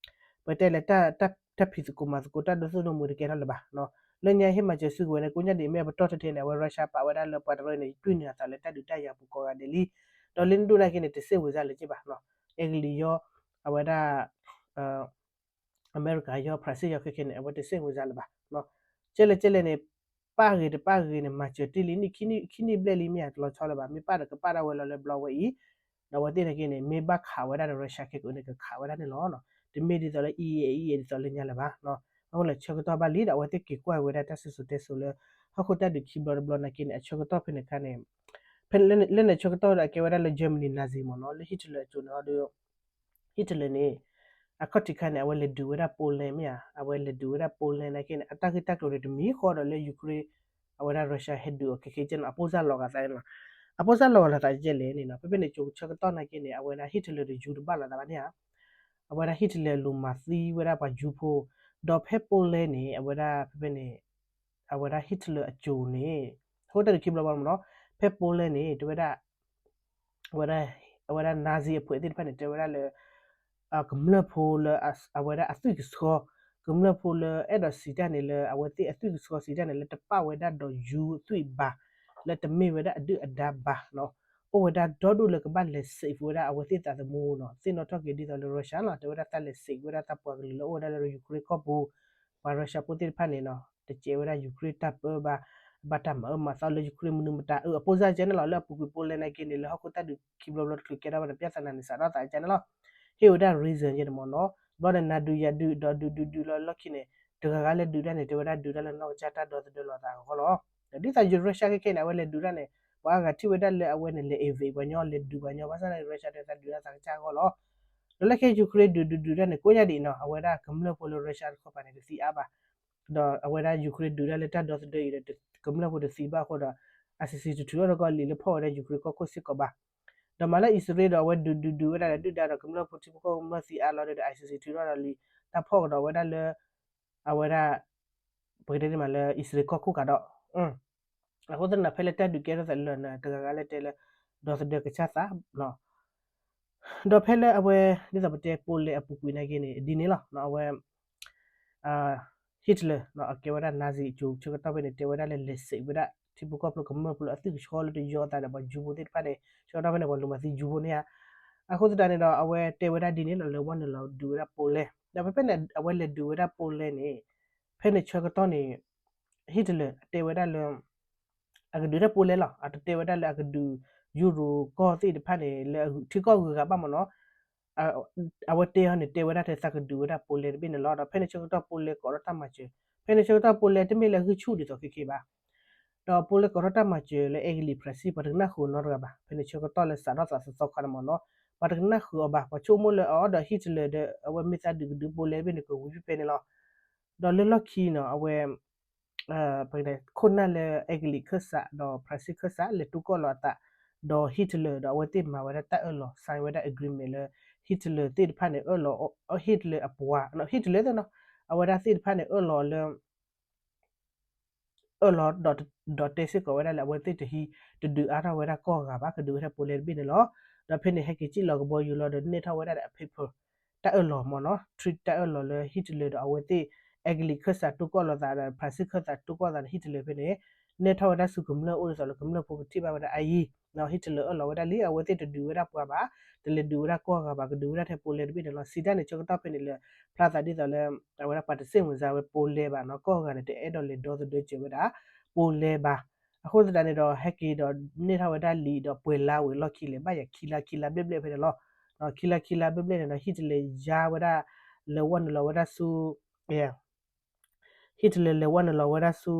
ပတဲလၢ တၢ်ဖံးသကိးမၤသကိး တၢ်ဒိသူၣ်ဒိသးမူတကဲထီၣ်လၢၤဘၣ် လၢညါဟ့ၣ်မၤစၢၤစုကဝဲၤန့ၣ် ကိးညါဒ်အမ့ၢ်အပတီၢ်ထဲထဲန့ၣ် အဝဲ Russia ပာ်ဝဲဒၣ်လၢပှၤတရၢန့ၣ် တွံၢ်နုာ်အသးလၢတၢ်ဒုးတၢ်ယၤပူၤကိးဂၤဒဲးလံ ဒီးလၢနဒိၣ်နာ်က့န့ၣ် တစ့ၣ်ဝံၤစၢ်လၢၤက့ဘၣ် အဲကလံးယီ အဝဲဒၣ် အမဲရကၤယီ France ယီခဲခဲန့ၣ် အဝဲတစ့ၣ်ဝံၤစၢ်လၢၤဘၣ် ကဲလဲၣ်ကဲလဲၣ်န့ၣ် ပာ်ဂ့ၤတပာ်ဂ့ၤန့ၣ် မၤစၢၤတ့ၢ်လံ နံၣ်ခံနံၣ်ဘျဲၣ်လံမ့ၢ်ဧါ တလီၤဆီလၢၤဘၣ် မ့ၢ်ပာ်ဒီးကပာ်ဒၣ်ဝဲလီၤလၢဘျီဝဲအံၤ ဒီးအဝဲသ့ၣ်နာ်က့န့ၣ် မ့ၢ်ဘၣ်ခးဝဲဒၣ်ဒီး Russia ခဲကန့ၣ် ကခးဝဲဒၣ်န့ၣ်လီၤ တမ့ၢ်ဒ်သိးလၢ အံၤအံၤအံၤဒ်သိးလၢညါလၢၤဘၣ် အဃိန့ၣ် ဆၢကတီၢ်ဘၣ်လံဒီး အဝဲသ့ၣ်က့ၤကွၢ်ဝဲဒၣ်တၢ်စံၣ်စိၤတဲစိၤလၢ ဟီၣ်ခိၣ်တၢ်ဒုးခံဘျီတဘျီနာ်က့န့ၣ် အဆၢကတီၢ်ဖဲန့ၣ်အခါန့ၣ် ဖဲလၢန့ၣ်ဆၢကတီၢ်ဒီးအကဲဝဲဒၣ်လၢ Germany Nazi မ့ၢ်နီၤ လၢ Hitler အစိၤန့ၣ်ဒီး Hitler န့ၣ် အခီၣ်ထံးခါန့ၣ် အဝဲလဲၤဒုးဝဲဒၣ် Poland မ့ၢ်ဧါ အဝဲလဲၤဒုးဝဲဒၣ် Poland နာ်က့န့ၣ် အတၢ်ဂ့ၢ်တၢ်ကျိၤန့ၣ် တမံၤဃီဒီးလၢ Ukraine အဝဲဒၣ် Russia ဟဲဒုးအီၤခဲခဲကဲန့ၣ် အပိၢ်စၢ်လီၤဂာ်သးန့ၣ်လီၤ အပိၢ်စၢ်လီၤဂာ်လိာ်သးကဲလဲၣ်န့ၣ်နီၤ ဖဲဖဲန့ၣ် ကၠိဆၢကတီၢ်နာ်က့န့ၣ် အဝဲဒၣ် Hitler ဒီး Jew တဘၣ်လိာ်သးဘၣ်န့ၣ်ဧါ အဝဲဒၣ် Hitler လူၤမၤသံဝဲဒၣ်ပှၤ Jew ဖိ ဒီးဖဲ Poland န့ၣ် အဝဲဒၣ်ဖဲဖဲန့ၣ် အဝဲဒၣ် Hitler အစိၤန့ၣ် ဟီၣ်ခိၣ်တၢ်ဒုးခံဘျီဘၣ်မ့ၢ်နီၤ ဖဲ Poland န့ၣ် တဲဝဲဒၣ် အဝဲဒၣ် အဝဲဒၣ် Nazi အဖွဲ့သ့ၣ်တဖၣ်န့ၣ် တဲဝဲဒၣ်လၢ ကမျၢၢ်ဖိလၢ အဝဲဒၣ်အသွံၣ်ကဆှီ ကမျၢၢ်ဖိလၢအဲၣ်ဒိးစံးတၢ်န့ၣ်လၢ အဝဲသ့ၣ်အသွံၣ်ကဆှီစံးတၢ်န့ၣ် လၢတပာ်ဝဲဒၣ်ဒီး Jew သွံၣ်ဘၣ် လၢတမ့ၢ်ဝဲဒၣ်အဒုၣ်အဒါဘၣ်နီၤ အိၣ်ဝဲဒၣ်ဒီဒူၣ်လၢကဘၣ်လဲၤ save ဝဲဒၣ်အဝဲသ့ၣ်သးသမူနီၤ သ့ၣ်နီၣ်ထီၣ်က့ၤဒ်သိးလၢ Russia လီၤ တဲဝဲဒၣ်သးလဲၤ save ဝဲဒၣ်သးပှၤကလုာ်လၢအိၣ်ဝဲဒၣ်လၢ Ukraine ကီၢ်ပူၤ ပှၤ Russia ဖိသ့ၣ်တဖၣ်န့ၣ်နီၤ တစဲးဝဲဒၣ် Ukraine တၢ်ပၢဘၣ် ဘၣ်တၢ်မၤအၢမၤသီလၢ Ukraine မနုၤမတၤအၢ အပိၢ်စၢ်ကဲန့ၣ်လီၤ လၢအပူၤကွံာ် Poland နာ်က့န့ၣ် လၢဟီၣ်ခိၣ်တၢ်ဒုးခံဘျီဘျီတချုးကဲထီၣ်ဘၣ်န့ၣ် ပြဿနာန့ၣ် စးထီၣ်သးကဲန့ၣ်လီၤ ဟ့ၣ်ဝဲဒၣ် reason ယဲန့ၣ်မ့ၢ်နီၤ ဘျီဒီးနၤဒုးယၤဒုးဒီးဒုးဒုးဒုးလီၤလီၢ်ခံန့ၣ် တဂၤဂၤလဲၤဒုးတၢ်န့ၣ် တဲဝဲဒၣ်ဒုးတၢ်လၢနီၢ်ကစၢ်တၢ်ဒီသဒၢလီၤသးအဂီၢ်လီၤ ဒီးဒ်သိး Russia ခဲခဲန့ၣ် အဝဲလဲၤဒုးတၢ်န့ၣ် ပှၤအါဂၤထံၣ်ဝဲဒၣ်လၢအဝဲန့ၣ်လဲၤ invade ပှၤညီ လဲၤဒုးပှၤညီ ဘၣ်ဆၣ်သနာ်က့ Russia တဲသးဒုးတၢ်သးကစၢ်အဂီၢ်လီၤ ဒီးလၢခဲ Ukraine ဒုးဒုးဒုးတၢ်န့ၣ် ကိးညါဒ်အံၤနီၤ အဝဲဒၣ်ကမျၢၢ်ဖိလၢ Russia တခီပၤန့ၣ် တသံအါဘၣ် ဒီးအဝဲဒၣ် Ukraine ဒုးတၢ်လၢတၢ်ဒီသဒၢအံၤဒီး ကမျၢၢ်ဖိတသံဘၣ်အဃိဒီး ICC တထုးထီၣ်ဒီးကီၢ်လံာ်လၢဖီၣ်ဝဲဒၣ် Ukraine ကီၢ်ခိၣ်စ့ၢ်ကီးဘၣ် ဒီးမၤလၢအံၣ်စရ့လးဒီး အဝဲဒုးဒုးဒုးဝဲဒၣ်ဒီး ဒုၣ်ဒါဒီးကမျၢၢ်ဖိထံဖိကီၢ်ဖိကမျၢၢ်သံအါလီၤဒီး ICC ထုးထီၣ်ဒီးလံ တၢ်ဖီၣ်ကဒီးဝဲဒၣ်လၢ အဝဲဒၣ် ပကတဲန့ၣ်မးလၢအံၣ်စရ့လးကီၢ်ခိၣ်ကးဒီး အဃိသတးန့ၣ် ဖဲလၢတၢ်ဒုးကဲထီၣ်သးလၢာ်န့ၣ် တဂၤဂၤလဲၤတဲလၢ ဒီသဒၢကစၢ်သး ဒီးဖဲလၢအဝဲ ဒ်သိးပတဲ Poland အပူၤကွံာ်နာ်က့န့ၣ် ဒ်န့ၣ်လီၤ အဝဲ Hitler အကဲဝဲဒၣ် Nazi အစိၤဆၢကတီၢ်ဖဲန့ၣ် တဲဝဲဒၣ်လၢလဲၤ save ဝဲဒၣ် ထံဖိကီၢ်ဖိကမျၢၢ်ဖိလၢအသွံၣ်ကဆှီလၢတယီသးဒီးပှၤ Jew ဖိသ့ၣ်တဖၣ်န့ၣ် ဆၢကတီၢ်ဖဲန့ၣ် ပှၤလူၤမၤသံ Jew ဖိန့ၣ်ဧါ အဃိသတးန့ၣ်ဒီး အဝဲတဲဝဲဒၣ်ဒ်န့ၣ်လီၤ လၢဝဲနုာ်လီၤဒုးဝဲဒၣ် Poland ဒီးဖဲဖဲန့ၣ် အဝဲလဲၤဒုးဝဲဒၣ် Poland န့ၣ် ဖဲန့ၣ်ဆၢကတီၢ်န့ၣ် Hitler အတဲဝဲဒၣ်လၢ အကဒုးတၢ် Poland လီၤ အတတဲဝဲဒၣ်လၢအကဒုး Euro ကီၢ်သ့ၣ်တဖၣ်န့ၣ် လၢအထံကီၢ်ဂုၤဂၤဘၣ်မ့ၢ်နီၤ အဝဲတဲအီၤန့ၣ် တဲဝဲဒၣ်ထဲသးကဒုးဝဲဒၣ် Poland တဘ့ၣ်န့ၣ်လီၤ ဒီးဖဲန့ၣ်ဆၢကတီၢ် Poland ကိးထီၣ်တၢ်မၤစၢၤ ဖဲန့ၣ်ဆၢကတီၢ် Poland တမ့ၢ်လၢအဂံၢ်ဆူၣ်ဒ်သိးခဲက့ဘၣ် ဒီး Poland ကိးထီၣ်တၢ်မၤစၢၤလၢအဲကလံး France ပှၤတကနၣ်ဃုာ်နီတဂၤဘၣ် ဖဲန့ၣ်ဆၢကတီၢ်လၢစးထီၣ်သးသီသီခါန့ၣ်မ့ၢ်နီၤ ပှၤတကနၣ်ဃုာ်အီၤဘၣ် ပှၤဆိကမိၣ်လၢအအီၣ်ဒီး Hitler ဒီး အဝဲမ့ၢ်သးဒုးကဒုး Poland တဘ့ၣ်န့ၣ် ကဝံၤဖဲန့ၣ်လီၤ ဒီးလၢလီၢ်ခံနီၤ အဝဲ ခိၣ်နၢ်လၢအဲကလံးခၢၣ်စး ဒီး France ခၢၣ်စး လဲၤတူၢ်ကီၢ်လီၤအသး ဒီး Hitler ဒီးအဝဲသ့ၣ်မၤဝဲဒၣ်တၢ်အၢၣ်လီၤ sign ဝဲဒၣ် agreement လၢ Hitler သ့ၣ်တဖၣ်န့ၣ် အၢၣ်လီၤ Hitler အပှၤ Hitler သ့ၣ်နီၤ အဝဲဒၣ်သ့ၣ်တဖၣ်န့ၣ် အၢၣ်လီၤလၢ အၢၣ်လီၤ ဒီးတဲစ့ၢ်ကီးဝဲဒၣ်လၢအဝဲသ့ၣ်တဟံး တဒုးအါထီၣ်ဝဲဒၣ်ကီၢ်ဂၤဘၣ် ကဒုးဝဲဒၣ် Poland တဘ့ၣ်န့ၣ်လီၤ. ဒီးဖဲန့ၣ်ဟဲက့ၤစံၣ်လီၤကဘီယူၤလီၤဒီးနဲၣ်ထီၣ်ဝဲဒၣ်ဒီးအ paper တၢ်အၢၣ်လီၤမ့ၢ်နီၤ treaty တၢ်အၢၣ်လီၤလၢ Hitler ဒီးအဝဲသ့ၣ် အဲကလံးခၢၣ်စးတိၢ်ကီၣ်လိာ်သးဒီး ဖရၣ်စ့ၣ်ခၢၣ်စးတိၢ်ကီၣ်သးဒီး Hitler ဖဲန့ၣ် နဲၣ်ထီၣ်ဝဲဒၣ်ဆူကမျၢၢ်အိၣ်ဒ်သိးလၢ ကမျၢၢ်ဖိကထံၣ်ဘၣ်ဝဲဒၣ်အါယံၤ Hitler အၢၣ်လီၤဝဲဒၣ်လံ အဝဲသ့ၣ်တဒုးဝဲဒၣ်ပှၤဘၣ် တလဲၤဒုးဝဲဒၣ်ကိးဂၤဘၣ် ကဒုးဝဲဒၣ်ထဲ Poland တဘ့ၣ်န့ၣ်လီၤ. စံးတၢ်န့ၣ် ဆၢကတီၢ်ဖဲန့ၣ်လၢ ဖျါသးဒ်သိးလၢ အဝဲဒၣ်ပှၤတစ့ၣ်မုာ်စါဝဲ Poland ဘၣ်နီၤ ကိးဂၤန့ၣ် တအဲၣ်ဒိးလဲၤဒီသဒၢစၢၤဝဲဒၣ် Poland ဘၣ်. အဃိသတးန့ၣ်ဒီး ဟဲက့ၤဒီးန့ၢ်ထီၣ်ဝဲဒၣ်လံာ်ဒီးပှဲၤလါဝံၤလီၢ်ခံလဲၣ် ဘၣ်ယၤခံလါခံလါဘျဲၣ်ဘျဲၣ်ဖဲန့ၣ်လီၤ. ခံလါခံလါဘျဲၣ်ဘျဲၣ်န့ၣ်ဒီး Hitler လဲၤယါဝဲဒၣ် လဲၤဝဲနုာ်လီၤဝဲဒၣ်ဆူ Hitler လဲၤဝဲနုာ်လီၤဝဲဒၣ်ဆူ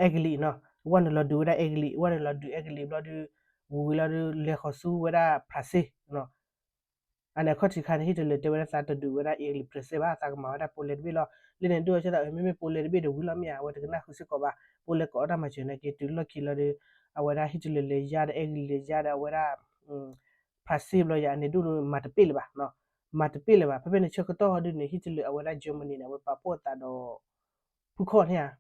အဲကလံးနီၤ ဝဲနုာ်လီၤဒုးဝဲဒၣ်အဲကလံး ဝဲနုာ်လီၤဒုးအဲကလံးဘျီဒုး ဝံၤဝံၤလီၤဒုး လဲၤဃီၤဆူဝဲဒၣ်ဖရၣ်စ့ၣ်နီၤ အန့ၣ်အခီၣ်ထံးခါန့ၣ် Hitler တဲဝဲဒၣ်သးတဒုးဝဲဒၣ်အဲကလံးဖရၣ်စ့ၣ်ဘၣ် သးကမၤဝဲဒၣ် Poland တဘ့ၣ်လီၤ. လၢန့ၣ်ဒိၣ်ဆၢသး မ့မ့ၢ် Poland တဘ့ၣ်ဒီးဝံၤလီၤမ့ၢ်ဧါ အဝဲတကနၣ်ဃုာ်စ့ၢ်ကီးဘၣ် Poland ကိးအီၣ်တၢ်မၤစၢၤနာ်က့ တုၤလီၢ်ခံလီၤဒီး အဝဲဒၣ် Hitler လဲၤယါဒီးအဲကလံးလဲၤယါဒီးအဝဲဒၣ် ဖရၣ်စ့ၣ်ဘျီယၤန့ၣ်ဒိၣ်ဒိၣ်မၤတပ့ၢ်လၢၤဘၣ် မၤတပ့ၢ်လၢၤဘၣ် ဖဲဖဲန့ၣ်ဆၢကတီၢ်ဟီဒုန့ၣ် Hitler အဝဲဒၣ် Germany န့ၣ် အဝဲပာ်ဖှိၣ်အသးဒီး ဖုခီၣ်န့ၣ်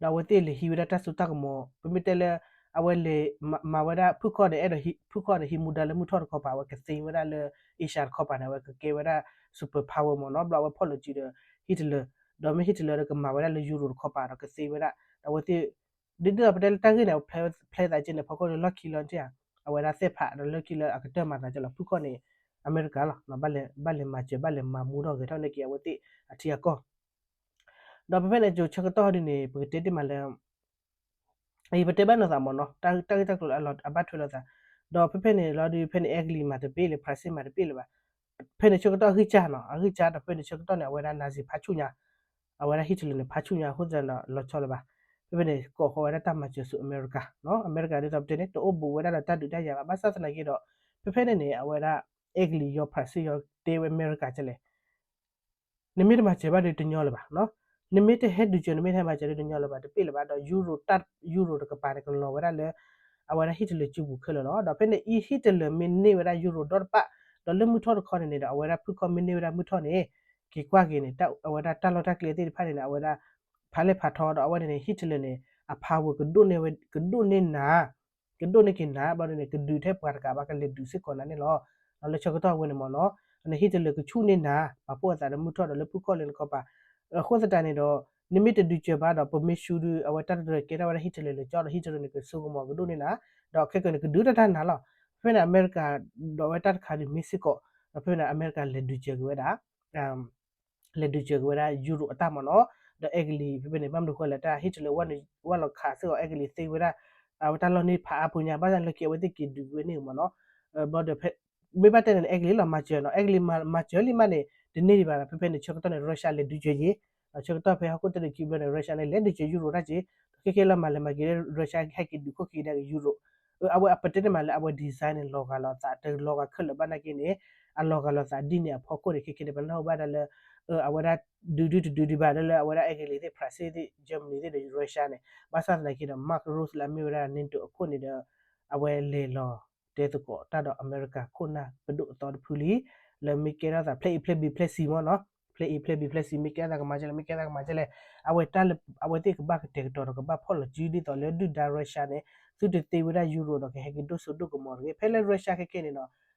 ဧါ ဒီးအဝဲသ့ၣ်လဲၤဟံးဝဲဒၣ်တၢ်စိတၢ်ကမီၤ ပမ့ၢ်တဲလၢ အဝဲလဲၤမၤဝဲဒၣ်ဖုခီၣ်န့ၣ် အဲၣ်ဒိးဖုခီၣ်န့ၣ် ဟံးမူဒါလၢမုၢ်ထီၣ်တခီပၤ အဝဲကသ့ဝဲဒၣ်လၢ Asia တခီပၤန့ၣ် အဝဲကကဲဝဲဒၣ် super power မ့ၢ်နီၤ ဘျီအဝဲဖီၣ်လိာ်စုဒီး Hitler ဒီးမ့ၢ် Hitler ဒီးကမၤဝဲဒၣ်လၢ Europe တခီပၤဒီးကသ့ဝဲဒၣ် ဒီးအဝဲသ့ၣ် ဒ်သိးပတဲလၢတၢ်ဂ့ၢ်န့ၣ် ဖျဲသးက့န့ၣ် ဖီခိၣ်လၢလီၢ်ခံလီၤန့ၣ်ဧါ အဝဲဒၣ်သ့ၣ်ဖးဒီးလၢခံလၢအကတၢၢ်မၤသးကလီၤ ဖုခီၣ်န့ၣ် အမဲရကၤလီၤ ဘၣ်လဲၤမၤစၢၤ ဘၣ်လဲၤမၤမူထီၣ်ဂဲၤထီၣ်နာ်က့ အဝဲသ့ၣ်အထံအကီၢ် ဒီးဖဲဖဲန့ၣ် ကၠိဆၢကတီၢ်ဟီဒုန့ၣ် ပကတဲတ့ၢ်မးလၢ အံၤပတဲဘၣ်နီၢ်သးမ့ၢ်နီၤ တၢ်ဂ့ၢ်တၢ်ကျိၤလၢအဘၣ်ထွဲလိာ်သး ဒီးဖဲဖဲန့ၣ်လီၤဒုး ဖဲန့ၣ်အဲကလံးမၤတပ့ၢ်လၢ ဖရၣ်စ့ၣ်မၤတပ့ၢ်လၢၤဘၣ် ဖဲန့ၣ်ဆၢကတီၢ်အဂံၢ်စၢ်နီၤ အဂံၢ်စၢ်ဒီးဖဲန့ၣ်ဆၢကတီၢ်န့ၣ် အဝဲဒၣ် Nazi ဖးဆူၣ်ညါ အဝဲဒၣ် Hitler န့ၣ် ဖးဆူၣ်ညါအဃိသတးဒီးလီၤဆီလၢၤဘၣ် ဖဲဖဲန့ၣ် ကိးဃီၤဝဲဒၣ်တၢ်မၤစၢၤဆူအမဲရကၤ အမဲရကၤဒ်သိးပတဲန့ၣ် တအိၣ်ဘူးဝဲဒၣ်ဒီးတၢ်ဒုးတၢ်ယၤဘၣ် ဘၣ်ဆၣ်သနာ်က့ဒီး ဖဲဖဲန့ၣ်န့ၣ် အဝဲဒၣ် အဲကလံးယီၤ ဖရၣ်စ့ၣ်ယီၤ တဲဝဲအမဲရကၤကလဲၣ် နမ့ၢ်တမၤစၢၤဘၣ်ဒီးတညီလၢၤဘၣ် နမ့ၢ်တဟဲဒုးစၢၤ နမ့ၢ်တဟဲမၤစၢၤဒီးတညီလၢၤဘၣ် တပ့ၢ်လၢၤဘၣ်ဒီး Euro တၢ် Euro တကပၤန့ၣ် ကလီၤဝဲဒၣ်လၢ အဝဲဒၣ် Hitler စုပူၤခဲလၢာ်လီၤ. ဒီးဖဲန့ၣ်အံၤ Hitler မ့ၢ်န့ၢ်ဝဲဒၣ် Euro ဒီတပၣ် ဒီးလၢမုၢ်ထီၣ်တခီန့ၣ်န့ၣ်ဒီး အဝဲဒၣ်ဖုခီၣ်မ့ၢ်န့ၢ်ဝဲဒၣ်မုၢ်ထီၣ်န့ၣ် က့ၤကွၢ်က့ၤန့ၣ် အဝဲဒၣ်တၢ်လီၢ်တၢ်ကျဲသ့ၣ်တဖၣ်န့ၣ်န့ၣ် အဝဲဒၣ် ဖးလဲၢ်ဖးထီဒီး အဝဲန့ၣ်န့ၣ် Hitler န့ၣ် အ power ကဒိၣ်န့ၢ်ဝဲ ကဒိၣ်န့ၢ်နၤ ကဒိၣ်န့ၢ်က့ၤနၤ ဘျီန့ၣ် ကဒုးထဲပှၤတကးဘၣ် ကလဲၤဒုးစ့ၢ်ကီးနၤန့ၣ်လီၤ. လၢဆၢကတီၢ်ဝဲန့ၣ်မ့ၢ်နီၤ န့ၣ် Hitler ကဆူၣ်န့ၢ်နၤ ပာ်ဖှိၣ်အသးဒီးမုၢ်ထီၣ်ဒီးလၢဖုခီၣ်လၢနခီပၤ အဃိသတးန့ၣ်ဒီး နမ့ၢ်တဒုးစၢၤဘၣ်ဒီး ပမ့ၢ်ရှုံးဒီး အဝဲတၢ်တရၢၣ်ကဲထီၣ်ဝဲဒၣ် Hitler လၢကၠီဒီး Hitler န့ၣ် ကစိကမီၤကဒိၣ်န့ၢ်နၤ ဒီးခဲကနံၣ်န့ၣ် ကဒုးတၢ်တၢ်နၤလီၤ. ဖဲဖဲန့ၣ် အမဲရကၤ ဒီးဝဲတၢ်တခါဒုးမ့ၢ်စ့ၢ်ကီး ဒီးဖဲဖဲန့ၣ် အမဲရကၤလဲၤဒုးစၢၤက့ၤဝဲဒၣ် လဲၤဒုးစၢၤက့ၤဝဲဒၣ် Euro အတၢ်မ့ၢ်နီၤ ဒီးအဲကလံး ဖဲဖဲန့ၣ် ဘၣ်မနုၤဃိလဲၣ် တၢ် Hitler ဝဲလီၤခးစ့ၢ်ကီး အဲကလံးသ့ဝဲဒၣ် အဝဲတၢ်လီၢ်န့ၢ်ဖးအါဖိညါ ဘၣ်ဆၣ်လၢခံအဝဲသ့ၣ်က့ၤဒုးဝဲန့ၣ်မ့ၢ်နီၤ ဘျီဒီး မ့ၢ်ဘၣ်တဲန့ၣ် အဲကလံးလီၤမၤစၢၤနီၤ အဲကလံးမၤစၢၤလံမးန့ၣ် တန့ၢ်ဒံးဘၣ်ဒီး ဖဲဖဲန့ၣ် ဆၢကတီၢ်န့ၣ် Russia လဲၤဒုးစၢၤယ့ၤ ဆၢကတီၢ်ဖဲဟီၣ်ခိၣ်တၢ်ဒုးခံဘျီန့ၣ် Russia န့ၣ် လဲၤဒုးစၢၤ Euro တၢ်က့ၤ ဒီးခဲခဲလၢာ်မၤလဲၤမၤက့ၤ Russia ဟဲက့ၤဒုးခိၣ်က့ၤဒၣ်က့ၤ Euro အဝဲအပတဲတ့ၢ်မးလၢအဝဲ design န့ၣ် လီၤဂာ်လိာ်သး တလီၤဂာ်ခဲလၢာ်ဘၣ်နာ်က့န့ၣ် အလီၤဂာ်လိာ်သးဒ်န့ၣ်အဖီခိၣ်န့ၣ် ခဲခဲန့ၣ် ပနၢ်ဟူဘၣ်ဒၣ်လၢ အဝဲဒၣ်ဒုးဒုးတဒုးဒံးဘၣ်လၢလၢအဝဲဒၣ်အဲကလံးသ့ၣ် ဖရၣ်စ့ၣ်သ့ၣ် Germany သ့ၣ်ဒီး Russia န့ၣ် ဘၣ်ဆၣ်သနာ်က့ဒီး Mark Rutte လၢအမ့ၢ်ဝဲဒၣ် NATO အခိၣ်န့ၣ်ဒီး အဝဲလဲၤလီၤတဲသကိးတၢ်ဒီးအမဲရကၤခိၣ်နၢ်ပဒိၣ်အသီတဖုလံ လၢမ့ၢ်ကဲထီၣ်သး plan A plan B plan C မ့ၢ်နီၤ plan A plan B plan C မ့ၢ်ကဲထီၣ်သးကမၤကလဲၣ် မ့ၢ်ကဲထီၣ်သးကမၤကလဲၣ် အဝဲတၢ်လၢ အဝဲသ့ၣ်ကဘၣ်ကတဲာ်ကတီၤဒီးကဘၣ်ဖီၣ်လီၤစုဒ်သိးလၢဒုၣ်ဒါ Russia န့ၣ် သုတသ့ဝဲဒၣ် Euro ဒီးကဟဲက့ၤဒိၣ်စိဒိၣ်ကမီၤတဂ့ၤ ဖဲလၢ Russia ခဲခဲန့ၣ်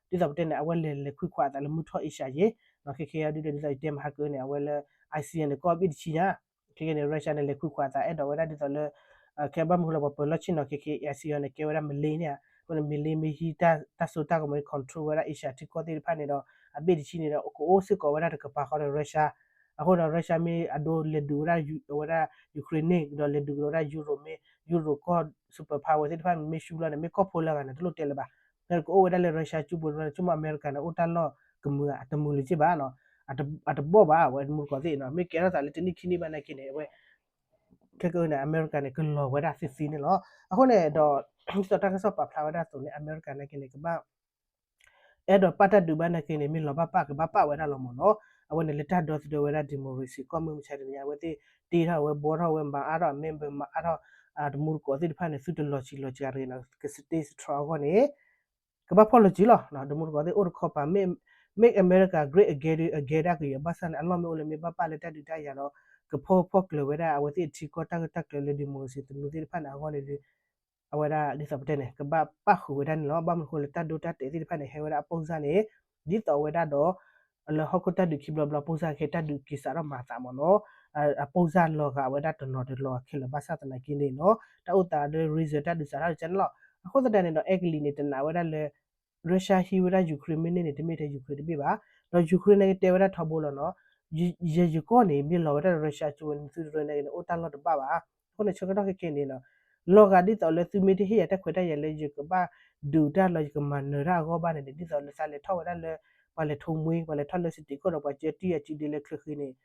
ဒီး ဒ်သိးပတဲန့ၣ် အဝဲလဲၤလဲၤခွံခွးအသးလၢမုၢ်ထီၣ် Asia ယ့ၤ ဒီးခဲခဲအံၤဒ်သိးဒ်သိးယတဲမဟါကန့ၣ် အဝဲလၢ Asia န့ၣ် ကီၢ်ဘ့ၣ်တဆံညါ ခဲခဲန့ၣ် Russia န့ၣ် လဲၤခွံခွးအသးအဲၣ်ဒိးဝဲဒၣ်ဒ်သိးလၢ ခဲဘၣ်မနုၤဃိလၢပှၤပၢၤလီၢ်ဆ့ၣ်နီၤ ခဲခဲ Asia န့ၣ် ကဲဝဲဒၣ် Malay န့ၣ်ဧါ အဃိန့ၣ် Malay မ့ၢ်ဟံးတၢ်စိတၢ်ကမီၤ control ဝဲဒၣ် Asia ထံကီၢ်သ့ၣ်တဖၣ်န့ၣ်ဒီး အဘ့ၣ်တဆံန့ၣ်ဒီး ကအိၣ်စ့ၢ်ကီးဝဲဒၣ်တကပၤဃီဒီး Russia အဃိဒီး Russia မ့ၢ်အဒိလဲၤဒုးဝဲဒၣ် ဝဲဒၣ် Ukraine န့ၣ် ဒီးလဲၤဒုးကဒီးဝဲဒၣ် Europe မ့ၢ် Europe ကီၢ် super power သ့ၣ်တဖၣ်မ့ၢ်ရှုံးလီၤန့ၣ် မ့ၢ်ကီၢ်ဖိလၢအဂၤန့ၣ် တလိၣ်တဲလၢၤဘၣ် ကအိၣ်ဝဲဒၣ်လၢ Russia ကၠူပူၤန့ၣ် ဆိကမိၣ်အမဲရကၤန့ၣ် အိၣ်တၢ်လီၢ်ကမုာ်အတမုာ်လၢၤက့ဘၣ်နီၤ အတဘီၣ်ဘၣ် အဝဲတမူတကိးသ့ၣ်နီၤ မ့ၢ်ကဲထီၣ်သးလၢတနံၣ်ခံနံၣ်ဘၣ်နာ်က့န့ၣ် အဝဲ ခဲကနံၣ်န့ၣ် အမဲရကၤန့ၣ် ကလီၤဝဲဒၣ်သ့သ့န့ၣ်လီၤ. အဃိန့ၣ်ဒီး ဒ်သိးတၢ်ကစီၣ်ပာ်ဖျါဝဲဒၣ်အသိးန့ၣ် အမဲရကၤနာ်က့န့ၣ် ကဘၣ် အဲၣ်ဒိးပာ်တၢ်ဒုးဘၣ်နာ်က့န့ၣ် မ့ၢ်လီၤဘၣ်ပာ်ကဘၣ်ပာ်ဝဲဒၣ်လီၤမ့ၢ်နီၤ အဝဲန့ၣ်လၢတၢ်ဒီသဒၢဝဲဒၣ် democracy ကီၢ်မုၢ်မဆါတနံၤညါ အဝဲသ့ၣ်တ့ထီၣ်ဝဲဘှီထီၣ်ဝဲမၤအါထီၣ် အ member မၤအါထီၣ် တမူတကိးသ့ၣ်တဖၣ်န့ၣ် သုတလီၤဆံးလီၤစှၤတဂ့ၤနီၤ က stay strong အဂီၢ်န့ၣ် ကဘၣ်ဖီၣ်လီၤစုလီၤ တမူတကိးသ့ၣ်အိၣ်တခီပၤ make America great again ဒုး again ဒၣ်ကယဲၢ် ဘၣ်ဆၣ်န့ၣ် အလီၢ်မ့ၢ်အိၣ်လၢမ့ၢ်ဘၣ်ပာ်လၢတၢ်ဒုးတၢ်ယၤဒီး ကဖီၣ်ဖီၣ်ကျၢၤဝဲဒၣ် အဝဲသ့ၣ်အထံကီၢ်တၢ်ဂ့ၢ်တၢ်ကျိၤလၢ democracy သနူသ့ၣ်တဖၣ်န့ၣ်အဂီၢ်န့ၣ်ဒုး အဝဲဒၣ်ဒ်သိးပတဲန့ၣ် ကဘၣ်ပၣ်ဃုာ်ဝဲဒၣ်န့ၣ်လီၤ. ဘၣ်မနုၤအဃိလၢတၢ်ဒိတၢ်တဲာ်သ့ၣ်တဖၣ်န့ၣ် ဟဲဝဲဒၣ်အပိၢ်စၢ်န့ၣ် ဒ်သိးအဝဲဒၣ်ဒီး လၢဟီၣ်ခိၣ်တၢ်ဒုးခံဘျီဘျီပိၢ်စၢ် ကဟဲတၢ်ဒုးက့ၤစးထီၣ်မၤသးမ့ၢ်နီၤ အပိၢ်စၢ်လီၤဂာ်ဝဲဒၣ်တနီၤတလီၤဂာ်ခဲလၢာ် ဘၣ်ဆၣ်သနာ်က့န့ၣ်နီၤ တၢ်အိၣ်သးဒီး reason တၢ်ဒုးစးထီၣ်တကဲန့ၣ်လီၤ. အဃိသတးန့ၣ်ဒီး အဲကလံးန့ၣ် တနာ်ဝဲဒၣ်လၢ Russia ဟံးဝဲဒၣ် Ukraine မ့ၢ်န့ၢ်န့ၣ် တမ့ၢ်ထဲ Ukraine တဘ့ၣ်ဘၣ်. ဒီး Ukraine န့ၣ်ကတဲဝဲဒၣ်ထီဘိလီၤနီၤ ယယကီၢ်န့ၣ် မ့ၢ်လီၤဝဲဒၣ်ဒီး Russia ကၠိဝဲန့ၣ် သုတရၢန့ၣ်န့ၣ် အိၣ်တၢ်လီၢ်တဘၣ်ဘၣ်. အဃိန့ၣ် ဆၢကတီၢ်ခဲကဲန့ၣ်နီၤ လီၤဂာ်ဒ်သိးလၢသုမ့ၢ်တဟ့ၣ်ယၤတၢ်ခွဲးတၢ်ယာ်လၢယကဘၣ်ဒုးတၢ်လီၤ ယကမၤနၢၤတၢ်အဂီၢ်ဘၣ်န့ၣ်န့ၣ် ဒ်သိးလၢသးလဲၤထီၣ်ဝဲဒၣ်လၢ ပှၤလဲၤထိမှ့ ပှၤလဲၤထီၣ်လၢ စတံးခိၣ်ဒီး ပှၤကၢတံၢ်အစုဒ့လၢချၢဃ့န့ၣ်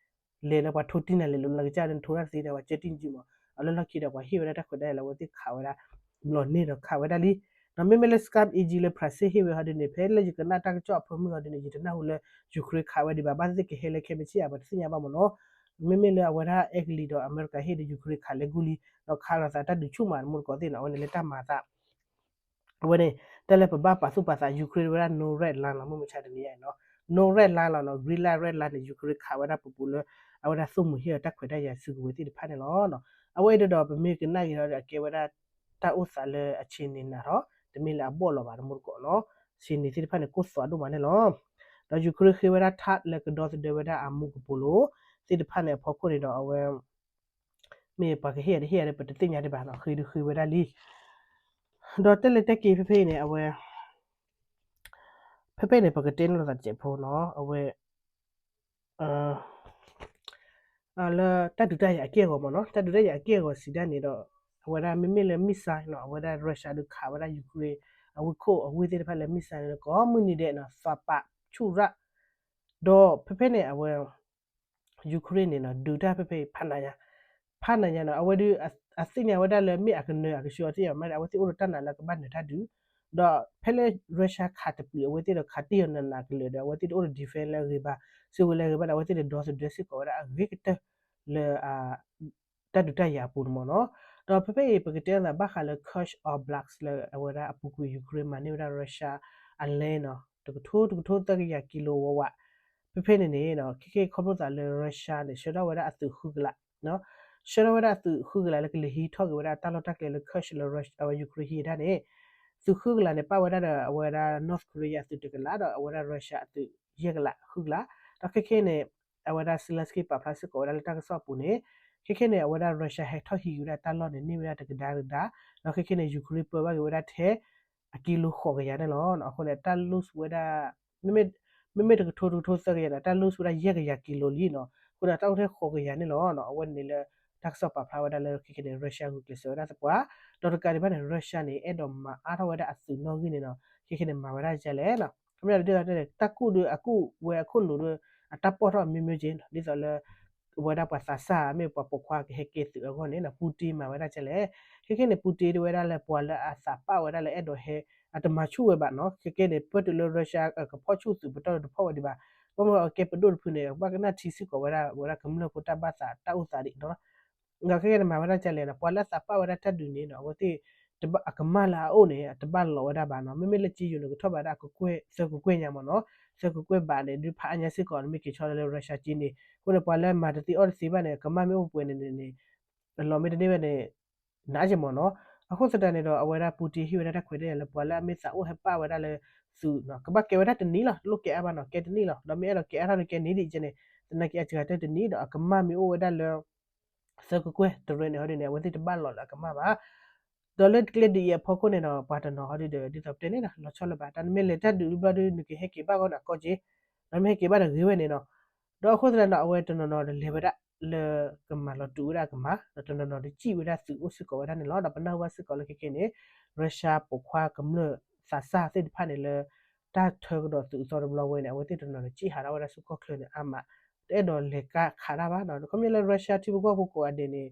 လဲၤလၢပှၤထိတံၢ်နၤလဲၤလိၤနကစၢ်န့ၣ် ထိတၢ်တသ့ဒီး ပှၤကၢတံၢ်နစုမး အလၢလီၢ်ခံဒီး ပှၤဟ့ၣ်ဝဲဒၣ်တၢ်ခွဲးတၢ်ယာ်လၢအဝဲသ့ၣ်ခးဝဲဒၣ် ဘျီန့ၣ်ဒီးခးဝဲဒၣ်လံ. ဒီးမ့မ့ၢ်လၢ Scam အံၤကံလၢ France ဟ့ၣ်ဝဲဟီဒ်န့ၣ် ဖဲလၢယကနၣ်တၢ်ကစီၣ်အဖၢမုၢ်ဟီဒ်န့ၣ် ယတနၢ်ဟူလၢ Ukraine ခးဝဲဒံးဘၣ် ဘၣ်သ့ၣ်သ့ၣ်ကဟဲလၢခဲမ့ၢ်ဆ့ၣ်ဧါ ပှၤတသ့ၣ်ညါဘၣ်မ့ၢ်နီၤ. မ့မ့ၢ်လၢအဝဲဒၣ်အဲကလံးဒီးအမဲရကၤဟ့ၣ်ဒီး Ukraine ခးလဲၤဂုာ်လံ ဒီးခးလိာ်သးတၢ်ဒုးဆူၣ်မးတမူတကိးသ့ၣ်နီၤ အဝဲန့ၣ်လၢတၢ်မၤသး အဝဲန့ၣ် တၢ်လၢပဘၣ်ပာ်သူၣ်ပာ်သး Ukraine ဝဲဒၣ် no red line လီၤ မုၢ်မဆါတနံၤညါအံၤနီၤ no red line လီၤနီၤ green line red line န့ၣ် Ukraine ခးဝဲဒၣ်ပူၤပူၤလၢ အဝဲဒၣ်သိၣ်မှံၤဟ့ၣ်အီၤတၢ်ခွဲးတၢ်ယာ်စုကဝဲၤသ့ၣ်တဖၣ်န့ၣ်လီၤ. အဝဲအံၤဒီးပမ့ၢ်ကနၣ်က့ၤဒီးအကဲဝဲဒၣ် တၢ်အိၣ်သးလၢအဆံးန့ၢ်နၤထီၣ် တမ့ၢ်လၢအဘီၣ်လီၤဘၣ်တမူတကိးနီၤ ဆံးန့ၢ်သ့ၣ်တဖၣ်န့ၣ် ကိၢ်သွးဒိၣ်မးန့ၣ်လီၤ. ဒီး Ukraine ဃ့ဝဲဒၣ် THAAD လၢကဒီသဒၢဝဲဒၣ်အမူကပိာ်လိၤ သ့ၣ်တဖၣ်န့ၣ်အဖီခိၣ်န့ၣ်ဒီးအဝဲ မ့ၢ်ပှၤကဟ့ၣ်ယၤတဟ့ၣ်ယၤဒီး ပတသ့ၣ်ညါဒံးဘၣ်နီၤ ဃ့ဒုးဃ့ဝဲဒၣ်လံ ဒီးတဲလဲၤတဲက့ၤဖဲဖဲအံၤန့ၣ် အဝဲ ဖဲဖဲန့ၣ် ပကတဲန့ၢ်လိာ်သးတစဲးဖိနီၤ အဝဲ လၢတၢ်ဒုးတၢ်ယၤအက့ၢ်အဂီၤမ့ၢ်နီၤ တၢ်ဒုးတၢ်ယၤအက့ၢ်အဂီၤစံးဒၣ်န့ၣ်ဒီး အဝဲဒၣ်မ့မ့ၢ်လၢ missile နီၤ အဝဲဒၣ် Russia ဒုးခးဝဲဒၣ် Ukraine အဝ့ၢ်ခိၣ်အဝ့ၢ်သ့ၣ်တဖၣ်လၢ missile န့ၣ်ဒီး ကိးမုၢ်နံၤဒဲးနီၤ သးပာ်ဆူၣ်ရၣ် ဒီးဖဲဖဲန့ၣ် အဝဲ Ukraine န့ၣ်နီၤ ဒုးတၢ်ဖဲဖဲအံၤ ဖးနးညါ ဖးနးညါနီၤ အဝဲဒုး အသ့ၣ်ညါဝဲဒၣ်လၢမ့ၢ်အကနၢၤအကဆှီသ့ၣ်ညါမး အဝဲသ့ၣ်အိၣ်ဒီးတၢ်နာ်လၢကဘၣ်နၢၤတၢ်ဒုး ဒီးဖဲလၢ Russia ခးတပျုာ်အဝဲသ့ၣ်ဒီးခးတ့ၢ်အီၤနးနးကလဲာ်ဒီး အဝဲသ့ၣ်တအိၣ်ဒီး defense လၢအဂ့ၤဘၣ် စံးဝဲလၢအဂ့ၤဘၣ်ဒီး အဝဲသ့ၣ်တဒီသဒၢစ့ၢ်ကီးဝဲဒၣ်အဂ့ၤကတၢၢ်လၢ တၢ်ဒုးတၢ်ယၤအပူၤန့ၣ်မ့ၢ်နီၤ. ဒီးဖဲဖဲအံၤ ပကတဲအသးဘၣ်ဃးလၢ Kursk Oblast လၢအဝဲဒၣ်အပူၤကွံာ် Ukraine မၤန့ၢ်ဝဲဒၣ် Russia အလဲနီၤ တကထိတကထိသၢကယၤကံလိဝးဝး ဖဲဖဲန့ၣ်န့ၣ် ခဲကဲခီဖျိသးလၢ Russia န့ၣ် ဆှၢထီၣ်ဝဲဒၣ်အသုးဃုကလး ဆှၢထီၣ်ဝဲဒၣ်အသုးဃုကလးလၢကလဲၤဟံးထီၣ်က့ၤဝဲဒၣ်တၢ်လီၢ်တၢ်ကျဲလၢ Kursk လၢ Ukraine ဟံးဒၣ်န့ၣ် သုးဃုကလးန့ၣ် ပၣ်ဝဲဒၣ်ဒီးအဝဲဒၣ် North Korea အသုးတကလး ဒီးအဝဲဒၣ် Russia အသုးယဲၢ်ကလး ဃုကလး ဒီးခဲကဲန့ၣ် အဝဲဒၣ် Zelenskyy ပာ်ဖျါစ့ၢ်ကီးဝဲဒၣ်လၢတၢ်ကစီၣ်အပူၤန့ၣ် ခဲကဲန့ၣ် အဝဲဒၣ် Russia ဟဲထီၣ်ဟံးက့ၤဝဲဒၣ်တၢ်လီၢ်န့ၣ် န့ၢ်ဝဲဒၣ်တကဒါတကဒါ ဒီးခဲကဲန့ၣ် Ukraine ပၢဘၣ်က့ၤဝဲဒၣ်ထဲ အကံလိဃိးကယၤန့ၣ်လီၤ. အဃိန့ၣ် တၢ် lose ဝဲဒၣ် မ့မ့ၢ်တကထိတကထိသၢကယၤန့ၣ် တၢ် lose ဝဲဒၣ်ယဲၢ်ကယၤကံလိလံနီၤ. အဃိန့ၣ် တၢ်အိၣ်ထဲဃိးကယၤန့ၣ်လီၤ. အဝဲန့ၣ်လၢ တၢ်ကစီၣ်ပာ်ဖျါဝဲဒၣ်လၢခဲကဲန့ၣ် Russia ဂုာ်ကျဲးစၢးဝဲဒၣ်သပှၢ် ဒီးတကးဒံးဘၣ်န့ၣ် Russia န့ၣ် အဲၣ်ဒိးမၤအါထီၣ်ဝဲဒၣ်အသုးနီၣ်ဂံၢ်န့ၣ်နီၤ ခဲကဲန့ၣ် မၤဝဲဒၣ်ဒ်လဲၣ်နီၤ. ခီပညီဒ်သိးတဲန့ၣ် တၢ်ကူၣ်ဒုးအကူၣ်ဝဲအခိၣ်နူာ်ဒီး အတၢ်ပီၢ်ထီၣ်အမျိုးမျိုးက့နီၤ ဒ်သိးလၢ ဝဲဒၣ်ပှၤသးစၢ်မ့ၢ်ပှၤပိာ်ခွါကဟဲကဲသုးအဂီၢ်န့ၣ်နီၤ Putin မၤဝဲဒၣ်ဒ်လဲၣ်. ခဲကဲန့ၣ် Putin ဒ်ဝဲဒၣ်လၢပှၤလၢအသးပာ်ဝဲဒၣ်လၢအဲၣ်ဒိးဟဲ အတမၤဆူၣ်ဝဲဘၣ်နီၤ. ခဲကဲန့ၣ် ပၢတုၤလၢ Russia ကဖီၣ်ဆူၣ်သုးပတီၢ်တဖီၣ်ဝဲဒံးဘၣ်. ဘၣ်မနုၤအကဲပဒိၣ်တဖုန့ၣ် ကဘၣ်ကနၣ်ထံစ့ၢ်ကီးဝဲဒၣ် ဝဲဒၣ်ကမျၢၢ်ဖိတၢ်ဘၣ်သးတၢ်အိၣ်သးဒံးနီၤ ဒီးခဲကဲန့ၣ် မၤဝဲဒၣ်ဒ်လဲၣ်နီၤ ပှၤလၢအသးပာ်ဝဲဒၣ်တၢ်ဒုးန့ၣ်နီၤ အဝဲသ့ၣ် အကမၢ်လၢအအိၣ်န့ၣ် အတဘၣ်လီၤဝဲဒၣ်ဘၣ်နီၤ. မ့မ့ၢ်လၢကၠ့ယိၤန့ၣ် ကထီၣ်ဘၣ်ဒၣ်အကကွဲၢ်သၢကကွဲၢ်ညါမ့ၢ်နီၤ. သၢကကွဲၢ်ဘးန့ၣ် ဒုးဖးအါညါစ့ၢ်ကီး နမ့ၢ်က့ၤဆီလၢ Russia ကၠ့န့ၣ် အဃိန့ၣ် ပှၤလၢမၤတသ့အီၣ်တသ့ဘၣ်န့ၣ် ကမၢ်မ့ၢ်အိၣ်ပှဲၤန့ၣ်န့ၣ် အလီၤမ့ၢ်တန့ၢ်ဝဲန့ၣ် နးက့မ့ၢ်နီၤ. အဃိသတးန့ၣ်ဒီး အဝဲဒၣ် Putin ဟ့ၣ်ဝဲဒၣ်တၢ်ခွဲးတၢ်ယာ်လၢ ပှၤလၢအမ့ၢ်သးအိၣ်ဟဲပာ်ဝဲဒၣ်လၢသုးနီၤ ကဘၣ်ကဲဝဲဒၣ်တနံၣ်လီၤ တလိၣ်ကဲအါဘၣ်နီၤ ကဲတနံၣ်လီၤ ဒီးမ့ၢ်အဲၣ်ဒိးကဲအါထီၣ်န့ၣ်ကဲန့ၢ်ဒံးကဲန့ၣ် သနာ်က့အစှၤတၢၢ်တနံၣ်ဒီး အကမၢ်မ့ၢ်အိၣ်ဝဲဒၣ်လၢ သၢကကွဲၢ်တရၢန့ၣ်ဟီဒ်န့ၣ် အဝဲသ့ၣ်တဘၣ်လီၤလၢအကမၢ်ဘၣ်. ဒီးလၢကျဲဒုးအံၤအဖီခိၣ်န့ၣ်ဒီး ပှၤတနီၤဟီဒ်ဒီး ဒ်သိးပတဲန့ၣ်နီၤ လီၤဆီလၢၤဘၣ် တၢ်နမ့ၢ်လဲၤတၢ်ဒုးတဘျီဒီး နကဟဲက့ၤဘၣ်ဂီၢ်န့ၣ်အကီၢ်က့ ဒီးမ့ၢ်ဟဲက့ၤဘၣ်ဒီးဂ့ၤဝဲန့ၣ်နီၤ. ဒီးအဃိသတးဒီး အဝဲတနီၤနီၤဒီးလဲၤဝဲဒၣ်လၢကမၤလီၤတူာ်ဝဲဒၣ်အကမၢ် ဒီးတနီၤနီၤဒီးစံၣ်ဝဲဒၣ်သုးအိၣ်စ့ၢ်ကီးဝဲဒၣ်န့ၣ်လီၤ. ဒီးပနၢ်ဟူဘၣ်စ့ၢ်ကီးလၢခဲကဲန့ၣ် Russia ပိာ်ခွါကမျၢၢ်သးစၢ်သ့ၣ်တဖၣ်န့ၣ်လၢ တၢ်ထၢကဒီးသုးအသီတဘျီဝဲန့ၣ် အဝဲသ့ၣ်တနီၤနီၤဒီးစံၣ်ဟးထီၣ်ဝဲဒၣ်ဆူကီၢ်ချၢန့ၣ်အါမး တအဲၣ်ဒိးလဲၤကါခးတၢ်ဘၣ်ဒီး ခီပညီလၢ Russia ထံဖိကီၢ်ဖိကိးဂၤဒဲးန့ၣ်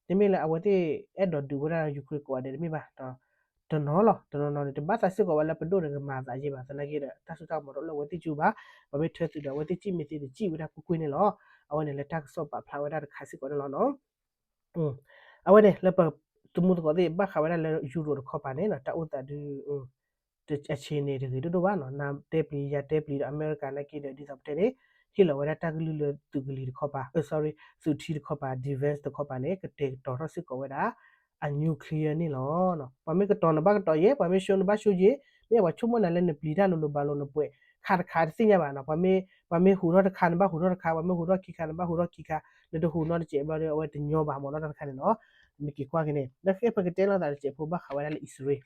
တမ့ၢ်လၢအဝဲသ့ၣ်အဲၣ်ဒိးဒုးဝဲဒၣ် Ukraine ကိးဂၤဒဲးတမ့ၢ်ဘၣ်ဒီး တနီၤလီၤ တနီၤနီၤန့ၣ် တဘၣ်သးစ့ၢ်ကီးဝဲလၢပဒိၣ်န့ၣ်ကမၤသးယဲဘၣ် သနာ်က့ဒီး တၢ်စိတၢ်ကမီၤတအိၣ်လၢအဝဲသ့ၣ်ကၠူဘၣ် ပှၤမ့ၢ်ထၢသုးဒီးအဝဲသ့ၣ်စံၣ်မ့ၢ်သ့န့ၣ် စံၣ်ဝဲဒၣ်ကွ့ၢ်ကွ့ၢ်န့ၣ်လီၤ. အဝဲန့ၣ်လၢတၢ်ကစီၣ်ပာ်ဖျါဝဲဒၣ်တခါစ့ၢ်ကီးန့ၣ်လီၤနီၤ. အဝဲန့ၣ်လၢပတမူသကိးသ့ၣ် ဘၣ်ဃးဝဲဒၣ်လၢ Europe တခီပၤန့ၣ် တၢ်အိၣ်သးဒုး အဆံးန့ၣ်တဂ့ၤဒိၣ်ဒိၣ်ဘၣ်နီၤ နတဲပျံၤယၤတဲပျံၤဒီး အမဲရကၤနာ်က့ဒီး ဒ်သိးပတဲန့ၣ် ဟ့ၣ်လီၤဝဲဒၣ်တၢ်ကလုၢ်လၢသုးကလံၤတခီပၤ sorry သုးထံတခီပၤ defense တခီပၤန့ၣ် ကတဲာ်ကတီၤထီၣ်စ့ၢ်ကီးဝဲဒၣ် အ nuclear န့ၣ်လီၤ. ပှၤမ့ၢ်ကတီၤနဘၣ်ကတီၤယဲၢ်, ပှၤမ့ၢ်ရှုံးနဘၣ်ရှုံးယဲၢ်, မ့ၢ်ပှၤဆိကမိၣ်နၤလၢနပျံၤတၢ်လိၤလိၤဘၣ်လိၤနပှဲၤခးတခးတသ့ၣ်ညါဘၣ်နီၤ. ပှၤမ့ၢ် ပှၤမ့ၢ်ဟူးထီၣ်တခါ နဘၣ်ဟူးထီၣ်တခါ, ပှၤမ့ၢ်ဟူးထီၣ်ခံခါ နဘၣ်ဟူးထီၣ်ခံခါ, နတဟူးနီတစဲးဘျီဒီး အဝဲတညီဘၣ်မ့ၢ်နီၤ တၢ်တခါန့ၣ်နီၤ. မ့ၢ်က့ၤကွၢ်က့ၤန့ၣ် လၢခံပကတဲလိာ်သးတစဲးဖိဘၣ်ဃးဝဲဒၣ်လၢအံၣ်စရ့လး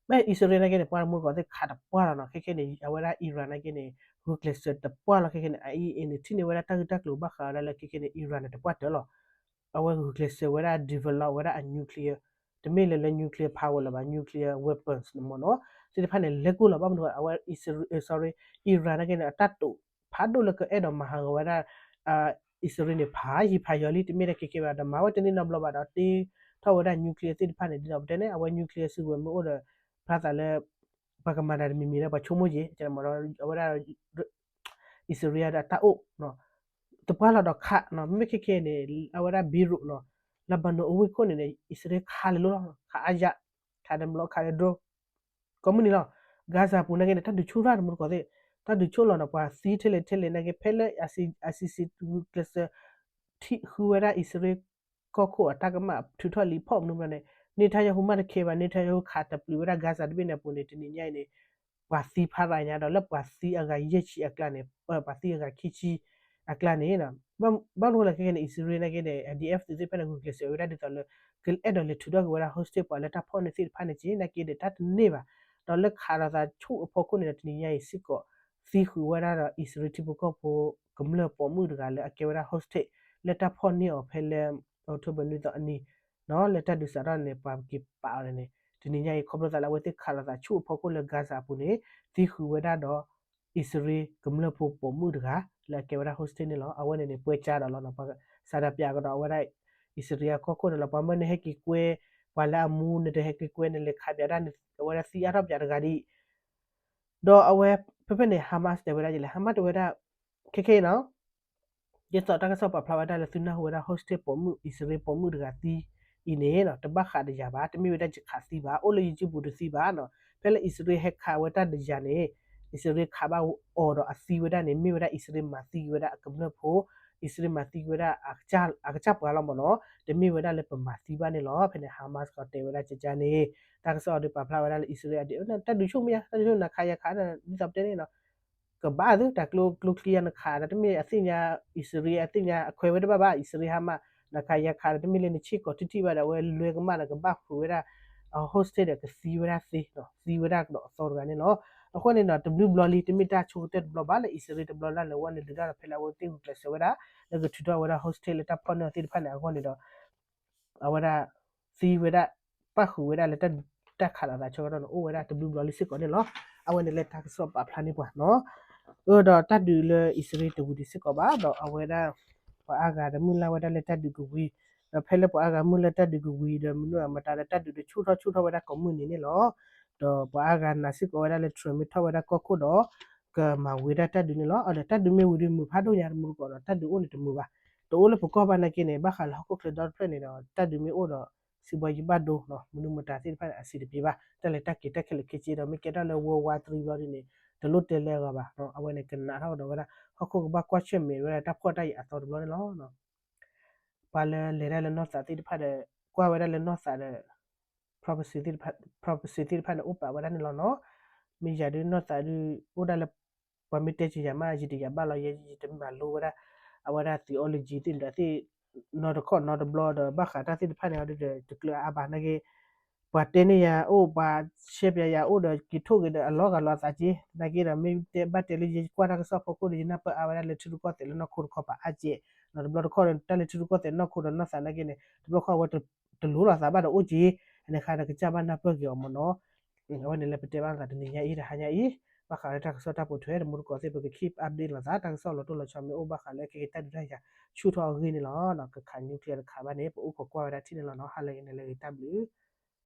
မ့ၢ်အံၣ်စရ့လးနာ်က့န့ၣ် ပှၤတမူတကိးသ့ၣ်ခးတပှၢ်လီၤနီၤ. ခဲခဲန့ၣ် အဝဲဒၣ် Iran နာ်က့န့ၣ် ဂုာ်ကျဲးစၢးတပှၢ်လီၤ. ခဲခဲန့ၣ် အအံၤန့ၣ် ထံၣ်န့ၢ်ဝဲဒၣ်တၢ်ဂ့ၢ်တၢ်ကျိၤဘၣ်ဃးဝဲဒၣ်လၢခဲခဲန့ၣ် Iran န့ၣ် တပှၢ်တၢၢ်လီၤ. အဝဲဂုာ်ကျဲးစၢးဝဲဒၣ် develop ဝဲဒၣ်အ nuclear တမ့ၢ်လၢလၢ nuclear power လၢၤဘၣ် nuclear weapons န့ၣ်မ့ၢ်နီၤ သ့ၣ်တဖၣ်န့ၣ် လဲၤကိၢ်လီၤဘၣ်မနုၤအဝဲ sorry Iran နာ်က့န့ၣ် အတၢ်တိာ်ဖးဒိၣ်လၢကအဲၣ်ဒိးမၤဟးဂီၤဝဲဒၣ် အံၣ်စရ့လးန့ၣ် ဖးယံၤဖးယီၤလံ တမ့ၢ်ဒၣ်ကဲကဲဘၣ်ဒီး မၤဝဲတန့ၢ်နီတဘျီဘၣ်ဒီး တ့ထီၣ်ဝဲဒၣ် nuclear သ့ၣ်တဖၣ်န့ၣ် ဒ်သိးပတဲန့ၣ် အဝဲ nuclear စုကဝဲၤမ့ၢ်အိၣ်ဒီး ဖျါသးလၢ ပှၤကမၤတၢ်တမံၤမံၤဒီး ပှၤဆိကမိၣ်က့ၤ အဝဲဒၣ် အံၣ်စရ့လးဒီးတၢ်အိၣ် တပှၢ်လီၤဒီးခးနီၤ မ့မ့ၢ်ခဲခဲန့ၣ် အဝဲဒၣ် Beirut နီၤ Lebanon အဝ့ၢ်ခိၣ်န့ၣ် အံၣ်စရ့လးခးလၢာ်လီၤ ခးအါယၤ ခးဒီး မလီ ခးဒီး drone ကိးမုၢ်နံၤလီၤ Gaza ပူၤနာ်က့န့ၣ် တၢ်ဒုးဆူၣ်ထီၣ်တမူတကိးသ့ၣ် တၢ်ဒုးဆူၣ်လီၤနီၤ ပှၤသံထဲလဲၣ်ထဲလဲၣ်နာ်က့ ဖဲလၢ ICC ဂုာ်ကျဲးစၢး ထံၣ်ဃုဝဲဒၣ်အံၣ်စရ့လး ကီၢ်ခိၣ်အတၢ်ကမၣ်ထုးထီၣ်လံဖီၣ်မနုၤဘျီန့ၣ် Netanyahu မ့ၢ်တခဲဘၣ် Netanyahu ခးတပျုာ်ဝဲဒၣ် Gaza တဘ့ၣ်န့ၣ်အပူၤန့ၣ် တနံၤညါအံၤန့ၣ် ပှၤသံဖးရၤညါဒီးလၢပှၤသံအဂၤယဲၢ်ဆံအကျါန့ၣ် ပှၤသံအဂၤခံဆံအကျါန့ၣ် ဘၣ်မနုၤလဲၣ်ခဲခဲန့ၣ် အံၣ်စရ့လးနာ်က့န့ၣ် IDF သုးသ့ၣ်တဖၣ်န့ၣ် ဂုာ်ကျဲးစၢးဝဲဒၣ်ဒ်သိးလၢ ကအဲၣ်ဒိးလဲၤထုးထီၣ်က့ၤဝဲဒၣ် hostage ပှၤလၢတၢ်ဖီၣ်န့ၢ်သ့ၣ်တဖၣ်န့ၣ်က့ နာ်က့ဒီးတၢ်တန့ၢ်ဘၣ် ဒီးလၢခးဒီးသးဆူၣ်အဖီခိၣ်န့ၣ်ဒီး တနံၤညါအံၤစ့ၢ်ကီး သံဃုာ်ဝဲဒၣ်ဒီး အံၣ်စရ့လးထံဖိကီၢ်ဖိ ကမျၢၢ်ပိာ်မုၣ်တဂၤလၢအကဲဝဲဒၣ် hostage လၢတၢ်ဖီၣ်န့ၢ်အီၤဖဲလၢ October နွံသီအနံၤ နီၤ လၢတၢ်ဒုးစးထီၣ်န့ၣ် ပှၤက့ၤပာ်အီၤန့ၣ် တနံၤညါအံၤ ခီဖျိသးလၢအဝဲသ့ၣ်ခးဒီးသးဆူၣ်အဖီခိၣ်လၢ Gaza အပူၤန့ၣ် သံဃုာ်ဝဲဒၣ်ဒီး အံၣ်စရ့လးကမျၢၢ်ဖိပိာ်မုၣ်တဂၤ လၢအကဲဝဲဒၣ် hostage န့ၣ်လီၤ. အဝဲန့ၣ်န့ၣ် ပှဲၤကၢဒီးလီၤနီၤ ပှၤစးဒၣ်ပျးကဒီးအဝဲဒၣ် အံၣ်စရ့လးကီၢ်ခိၣ်န့ၣ်လီၤ. ပှၤမၢနဟဲက့ၤကွဲ ပှၤလၢအမူနတဟဲက့ၤကွဲန့ၣ် လဲၤခးပၠးတၢ်န့ၣ် အဝဲဒၣ်သံအါထီၣ်ပၠးတဂၤဒ်အံၤ ဒီးအဝဲ ဖဲဖဲန့ၣ် Hamas တဲဝဲဒၣ်ယလဲၣ် Hamas တဲဝဲဒၣ် ခဲခဲအံၤနီၤ ဒ်သိးတၢ်ကစီၣ်ပာ်ဖျါဝဲဒၣ်လၢသုနၢ်ဟူဝဲဒၣ် hostage ပိာ်မုၣ် အံၣ်စရ့လးပိာ်မုၣ်တဂၤသံအံၤန့ၣ် တဘၣ်ဃးဒီးယၤဘၣ် တမ့ၢ်ဝဲဒၣ်ယခးသံဘၣ် အိၣ်လၢယစုပူၤတသံဘၣ်နီၤ ဖဲလၢအံၣ်စရ့လးဟဲခးဝဲတၢ်ဒီးယၤန့ၣ် အံၣ်စရ့လးခးဘၣ်အီၤဒီးအသံဝဲဒၣ်န့ၣ် မ့ၢ်ဝဲဒၣ်အံၣ်စရ့လးမၤသံဝဲဒၣ်အကမျၢၢ်ဖိ အံၣ်စရ့လးမၤသံဝဲဒၣ် အကစၢ်ပှၤလီၤမ့ၢ်နီၤ တမ့ၢ်ဝဲဒၣ်လၢပမၤသံဘၣ်န့ၣ်လီၤ. ဖဲန့ၣ် Hamas ကတဲဝဲဒၣ်ကကန့ၣ် တၢ်ကစီၣ်အီၤဒုးပာ်ဖျါဝဲဒၣ်လၢအံၣ်စရ့လးအဒုး တၢ်ဒုးဆူၣ်မ့ၢ်ယါ တၢ်ဒုးဆူၣ်နၤခးယၤခး ဒ်သိးပတဲန့ၣ်နီၤ ကဘၣ်သု တၢ်ကျိကျိချံယၤနခးဒီး တမ့ၢ်အသ့ၣ်ညါ အံၣ်စရ့လးအသ့ၣ်ညါ အခွဲးဝဲတဘၣ်ဘၣ် အံၣ်စရ့လး Hamas နခးယၤခးဒီး တမ့ၢ်လၢနဆ့ၣ်ကိးထံထံၣ်ဘၣ်ဒီး အဝဲလွဲကမၣ်ဒီးကဘၣ်ဃုာ်ဝဲဒၣ် hostage ဒီးကသံဝဲဒၣ်သ့ သံဝဲဒၣ်ဒီးအသီတဂၤန့ၣ်လီၤ. အဃိန့ၣ်ဒီး တဘျုးဘျီလံ တမ့ၢ်တၢ်ဆိကတၢၢ်တဘျီဘၣ်လၢအံၣ်စရ့လးတဘျီလၢ်လၢ်ဝဲန့ၣ် ဒုးတၢ်ဒီးဖဲလၢအဝဲသ့ၣ်ဂုာ်ကျဲးစၢးဝဲဒၣ် လၢကထုးထီၣ်ဝဲဒၣ် hostage လၢတၢ်ဖီၣ်န့ၢ်အီၤသ့ၣ်တဖၣ်န့ၣ် အဂီၢ်န့ၣ်ဒီး အဝဲဒၣ် သံဝဲဒၣ် ပၣ်ဃုာ်ဝဲဒၣ်လၢတၢ်ခးလိာ်သးဆၢကတီၢ်န့ၣ် အိၣ်ဝဲဒၣ်တဘျုးဘျီလံစ့ၢ်ကီးန့ၣ်လီၤ. အဝဲန့ၣ်လၢတၢ်ကစီၣ်ပာ်ဖျါန့ၢ်ပှၤနီၤ အၢဒီးတၢ်ဒုးလၢအံၣ်စရ့လးတဝံၤဒံးစ့ၢ်ကီးဘၣ် ဒီးအဝဲဒၣ် ပှၤအါဂၤဒီးမုၢ်လၢ်ဝဲဒၣ်လၢတၢ်ဒုးကဝံၤ ဒီးဖဲလၢပှၤအါဂၤမုၢ်လၢ်တၢ်ဒုးကဝံၤဒီး မနုၤအမတၤဒီးတၢ်ဒုးဒီးဆူၣ်ထီၣ်ဆူၣ်ထီၣ်ဝဲဒၣ်ကိးမုၢ်နံၤန့ၣ်လီၤ. ဒီးပှၤအါဂၤနာ်စ့ၢ်ကီးဝဲဒၣ်လၢ Trump မ့ၢ်ထီၣ်ဝဲဒၣ်ကီၢ်ခိၣ်ဒီး ကမၤဝံၤဒၣ်တၢ်ဒုးန့ၣ်လီၤ. အဒီးတၢ်ဒုးမ့ၢ်ဝံၤဒီးမုာ်ဖးဒိၣ်ညါတမူတကိးဒီး တၢ်ဒုးအိၣ်န့ၣ်တမုာ်ဘၣ်. တအိၣ်လၢပကီၢ်ဘၣ်နာ်က့န့ၣ် ဘၣ်ဃးလၢဟီၣ်ခိၣ်ချၢဒီတဖျၢၣ်န့ၣ်ဒီး တၢ်ဒုးမ့ၢ်အိၣ်ဒီး စံးဘှါယံၤဘၣ်ဒိ မနုၤမတၤသ့ၣ်တဖၣ်န့ၣ် အဆံးတပျ့ၤဘၣ် တၢ်လဲၤတၢ်က့ၤတၢ်ခဲလၢာ်ခဲဆ့ဒီး မ့ၢ်ကဲထီၣ်လၢ World War Three ဘျီဒ်န့ၣ် တလိၣ်တဲလၢအဂီၢ်ဘၣ်. အဝဲန့ၣ်ကနးထီၣ်ကဒီးဝဲဒၣ် ဟီၣ်ခိၣ်ကဘၣ်ကွၢ်ဆၢၣ်မဲာ်ဝဲဒၣ်တၢ်ဖှီၣ်တၢ်ယာ်အသီတဘျီန့ၣ်လီၤ. ပှၤလၢလဲၤတၢ်လၢနီၢ်သးသ့ၣ်တဖၣ်ဒီး ကွၢ်ဝဲဒၣ်လၢနီၢ်သးဒီး prophecy သ့ၣ်တဖၣ်န့ၣ် အိၣ်ပာ်ဝဲဒၣ်န့ၣ်လီၤနီၤ. မ့ၢ်ယၤဒုးနီၢ်သးဒုး အိၣ်ဒၣ်လၢ ပှၤမ့ၢ်တဲက့ၤယၤမး ယတယာ်ဘၣ်လီၤ ယဲယတမၤလိဝဲဒၣ် အဝဲဒၣ် theology သ့ၣ်န့ၣ်ဒီးသ့ၣ် နီတခီၣ်နီတဘျီဒီး ဘၣ်ဃးတၢ်သ့ၣ်တဖၣ်န့ၣ်ဒီး တကျၢၤအါဘၣ်နာ်က့ ပှၤတဲန့ၢ်ယၤအိၣ် ပှၤရှဲပၠးယၤအိၣ်ဒီး က့ၤထိၣ်က့ၤဒီးအလီၤဂာ်လီၤအသးက့ နာ်က့ဒီး မ့ၢ်တဲဘၣ်တဲလၢယကွၢ်တၢ်ကစီၣ်ဖီခိၣ်ဒီး ယနၢ်ပၢၢ်အါဝဲဒၣ်လၢထံရူၢ်ကီၢ်သဲးလၢနီၢ်ခိတခီပၤအါကဲး တဘျီတခီၣ်ဒီး တၢ်လၢထံရူၢ်ကီၢ်သဲးနီၢ်ခိဒီးနီၢ်သးနာ်က့န့ၣ် တဘျီတခီၣ်အဝဲတလိၤလိာ်သးဘၣ်ဒီးအိၣ်က့ၤ အန့ၣ်ခါဒီးကစၢ်ဘၣ်နၢ်ပၢၢ်က့ၤအီၤမ့ၢ်နီၤ အဝဲန့ၣ်လၢပတဲဘၣ်သးတနံၤညါအံၤ တဟါညါအံၤ ဘၣ်ဃးလၢတၢ်ကစီၣ်တၢ်ပိာ်ထွဲ တမူတကိးသ့ၣ် ပက keep update လိာ်သး တၢ်ကစီၣ်လီၤတိၢ်လီၤဆီမ့ၢ်အိၣ်ဘၣ်ဃးလၢခဲက့ၤတၢ်ဒုးတၢ်ယၤ ဆူၣ်ထီၣ်အဂ့ၢ်န့ၣ်လီၤ. ကခး nuclear တခးဘၣ်န့ၣ် ပအိၣ်ခိးကွၢ်ဝဲဒၣ်ထံၣ်န့ၣ်လီၤနီၤ ဟါလၢအဂ့ၤန့ၣ်လၢအဂ့ၤတၢ်ဘျုး